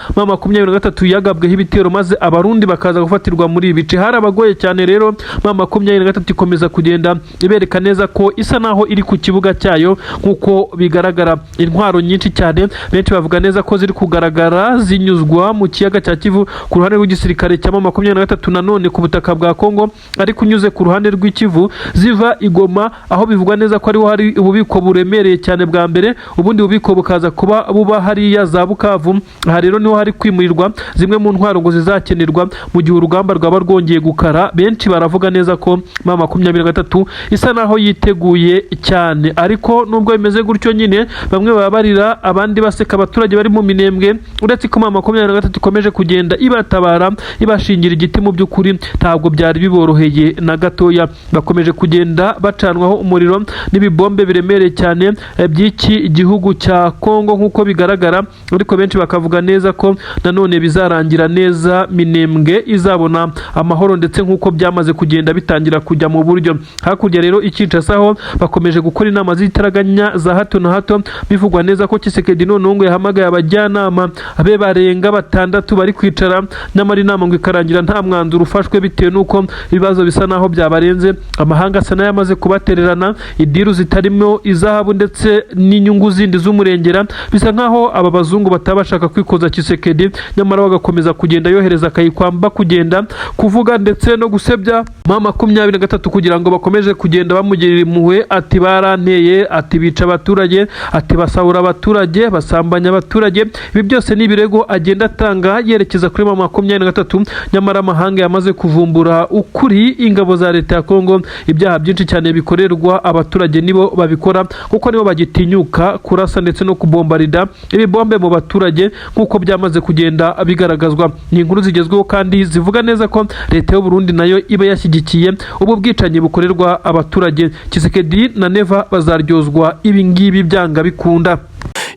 M23 yagabweho ibitero, maze Abarundi bakaza gufatirwa muri ibi bice. Hari abagoye cyane. Rero M23 ikomeza kugenda ibereka neza ko isa naho iri ku kibuga cyayo nk'uko bigaragara. Intwaro nyinshi cyane benshi bavuga neza ko ziri kugaragara zinyuzwa mu kiyaga cya Kivu ku ruhande rw'igisirikare cya M23, nanone ku butaka bwa Kongo ariko unyuze ku ruhande rw'Ikivu, ziva i Goma, aho bivugwa neza ko ariho hari ububiko buremereye cyane bwa mbere, ubundi bubiko bukaza kuba buba hariya za Bukavu. Aha rero niho hari kwimurirwa zimwe mu ntwaro ngo zizakenerwa mu gihe urugamba rwaba rwongeye gukara. Benshi baravuga neza ko M23 isa naho yiteguye cyane, ariko nubwo bimeze gutyo nyine, bamwe baba barira abandi baseka. Abaturage bari mu Minembwe, uretse ko M23 ikomeje kugenda ibatabara, ibashingira igiti, mu by'ukuri ntabwo byari biboroheye na gatoya. Bakomeje kugenda bacanwaho umuriro n'ibibombe biremereye cyane by'iki gihugu cya Kongo nk'uko bigaragara, ariko benshi bakavuga neza ko nanone Nanone bizarangira neza, Minembwe izabona amahoro, ndetse nk'uko byamaze kugenda bitangira kujya mu buryo. Hakurya rero i Kinshasa ho bakomeje gukora inama z'itaraganya za hato na hato. Bivugwa neza ko Tshisekedi noneho ngo yahamagaye abajyanama be barenga batandatu bari kwicara, nyamara inama ngo ikarangira nta mwanzuro ufashwe, bitewe n'uko ibibazo bisa naho byabarenze. Amahanga asa n'ayamaze kubatererana, i deal zitarimo izahabu ndetse n'inyungu zindi z'umurengera. Bisa nkaho aba bazungu bataba bashaka kwikoza Tshisekedi, nyamara bagakomeza kugenda yohereza akayikwamba kugenda kuvuga ndetse no gusebya M23 kugira ngo bakomeze kugenda bamugirira impuhwe, ati baranteye, ati bica abaturage, ati basahura abaturage, basambanya abaturage. Ibi byose ni ibirego agenda atanga yerekeza kuri M23, nyamara amahanga yamaze kuvumbura ukuri. Ingabo za leta ya Kongo, ibyaha byinshi cyane bikorerwa abaturage nibo babikora, kuko nibo bagitinyuka kurasa ndetse no kubombarida ibibombe mu baturage, nk'uko byamaze kugenda bigaragazwa. Ni inkuru zigezweho kandi zivuga neza ko leta y'u Burundi nayo iba yashyigikiye ubu bwicanyi bukorerwa abaturage. Tshisekedi na Neva bazaryozwa ibi ngibi byanga bikunda.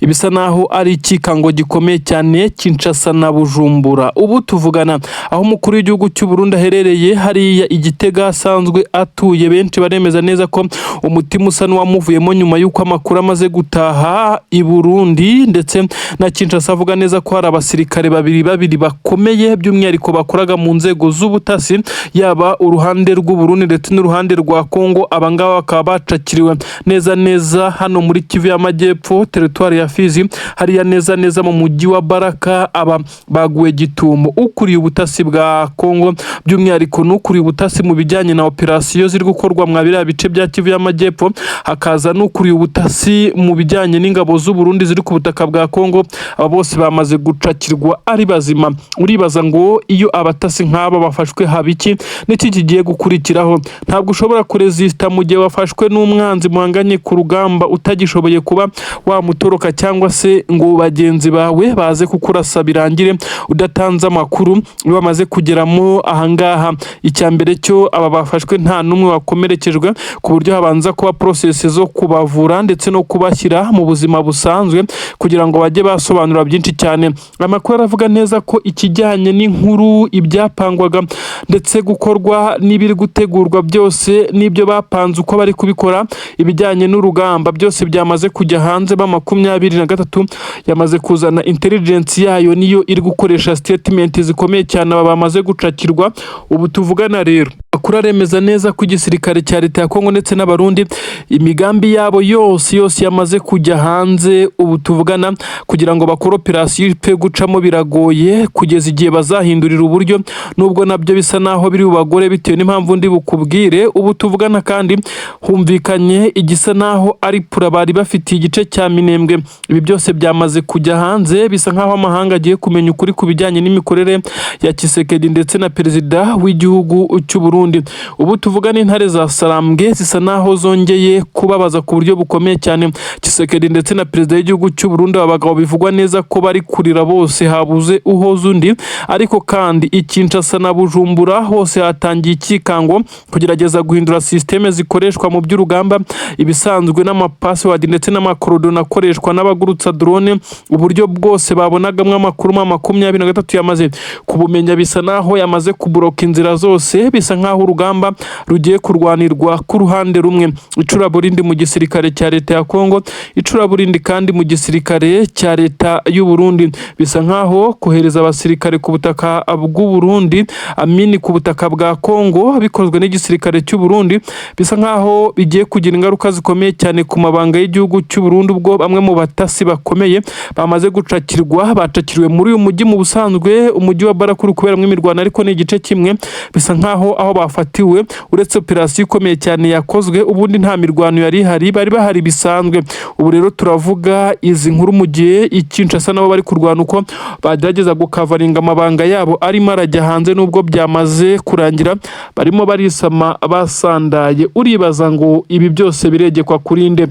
Ibisa naho ari ikikango gikomeye cyane Kinshasa na Bujumbura. Ubu tuvugana, aho umukuru w'igihugu cy'u Burundi aherereye hariya i Gitega asanzwe atuye, benshi baremeza neza ko umutima usa n'uwamuvuyemo nyuma y'uko amakuru amaze gutaha i Burundi ndetse na Kinshasa avuga neza ko hari abasirikare babiri babiri bakomeye, by'umwihariko bakoraga mu nzego z'ubutasi, yaba uruhande rw'u Burundi ndetse n'uruhande rwa Kongo. Abangaba bakaba bacakiriwe neza neza hano muri Kivu y'Amajyepfo, teritwari ya Fizi, hariya neza neza mu mujyi wa Baraka. Aba baguwe gitumo ukuriye ubutasi bwa Kongo, by'umwihariko n'ukuriye ubutasi mu bijyanye na operasiyo ziri gukorwa mwa biriya bice bya Kivu y'Amajyepfo, hakaza n'ukuriye ubutasi mu bijyanye n'ingabo z'u Burundi ziri ku butaka bwa Kongo. Aba bose bamaze gucakirwa ari bazima. Uribaza ngo iyo abatasi nk'aba bafashwe haba iki? N'iki kigiye gukurikiraho? Ntabwo ushobora kurezisita mu gihe wafashwe n'umwanzi muhanganye ku rugamba, utagishoboye kuba wamutoroka cyangwa se ngo bagenzi bawe baze kukurasa, birangire udatanze amakuru. Iyo bamaze kugeramo ahangaha, icya mbere cyo aba bafashwe nta n'umwe wakomerekejwe, ku buryo habanza kuba process zo kubavura ndetse no kubashyira mu buzima busanzwe kugira ngo bajye basobanura byinshi cyane. Amakuru aravuga neza ko ikijyanye n'inkuru, ibyapangwaga ndetse gukorwa n'ibiri gutegurwa byose, n'ibyo bapanze uko bari kubikora, ibijyanye n'urugamba byose byamaze kujya hanze. M23 yamaze kuzana intelligence yayo, niyo iri gukoresha statement zikomeye cyane. Aba bamaze gucakirwa ubu tuvugana rero, amakuru aremeza neza ko igisirikare cya leta ya Kongo ndetse n'Abarundi imigambi yabo yose yose yamaze kujya hanze ubu tuvugana. Kugira ngo bakore operasiyo ipfe gucamo biragoye, kugeza igihe bazahindurira uburyo, nubwo nabyo bisa naho biri bubagore bitewe n'impamvu ndi bukubwire. Ubu tuvugana kandi humvikanye igisa naho ari plan bari bafitiye igice cya Minembwe. Ibi byose byamaze kujya hanze, bisa nkaho amahanga agiye kumenya ukuri ku bijyanye n'imikorere ya Tshisekedi ndetse na perezida w'igihugu cy'u Burundi. Ubu tuvugana intare za Sarambwe zisa naho zongeye kubabaza ku buryo bukomeye cyane Tshisekedi ndetse na perezida w'igihugu cy'u Burundi. Aba bagabo bivugwa neza ko bari kurira bose, habuze uhoza undi. Ariko kandi i Kinshasa na Bujumbura hose hatangiye ikikango, kugerageza guhindura système zikoreshwa mu by'urugamba, ibisanzwe n'ama password ndetse n'ama coordonnées akoreshwa n'abagurutsa drone. Uburyo bwose babonagamo amakuru M23 yamaze kubumenya, bisa naho yamaze kuburoka inzira zose. Bisa nkaho urugamba rugiye kurwanirwa ku ruhande rumwe, icuraburindi mu gisirikare cya leta ya Kongo, icuraburindi kandi mu gisirikare cya leta y'u Burundi. Bisa nkaho kohereza abasirikare ku butaka bw'u Burundi, amini ku butaka bwa Kongo, bikozwe n'igisirikare cy'u Burundi, bisa nkaho bigiye kugira ingaruka zikomeye cyane ku mabanga y'igihugu cy'u Burundi, ubwo bamwe mu batasi bakomeye bamaze gucakirwa, bacakiriwe muri uyu mujyi. Mu busanzwe umujyi wa Baraka uri kuberamo imirwano, ariko ni igice kimwe. Bisa nkaho aho bafatiwe, uretse operasiyo ikomeye cyane yakozwe, ubundi nta mirwano yari ihari, bari bahari bisanzwe. Ubu rero turavuga izi nkuru mu gihe i Kinshasa nabo bari kurwana uko bagerageza gukavaringa amabanga yabo arimo arajya hanze, nubwo byamaze kurangira barimo barisama basandaye. Uribaza ngo ibi byose biregekwa kuri nde?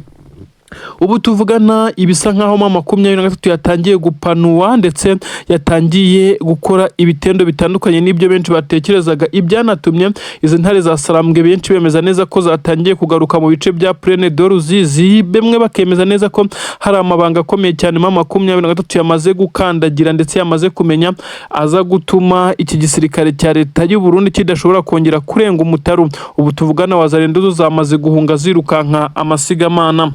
Ubu tuvugana, ibisa nkaho M23 yatangiye gupanuwa ndetse yatangiye gukora ibitendo bitandukanye n'ibyo benshi batekerezaga, ibyanatumye izi ntare za Sarambwe benshi bemeza neza ko zatangiye kugaruka mu bice bya Plaine de Ruzizi. Bamwe bakemeza neza ko hari amabanga akomeye cyane M23 yamaze gukandagira ndetse yamaze kumenya, aza gutuma iki gisirikare cya leta y'u Burundi kidashobora kongera kurenga umutaru. Ubu tuvugana, Wazalendo zamaze guhunga zirukanka amasigamana.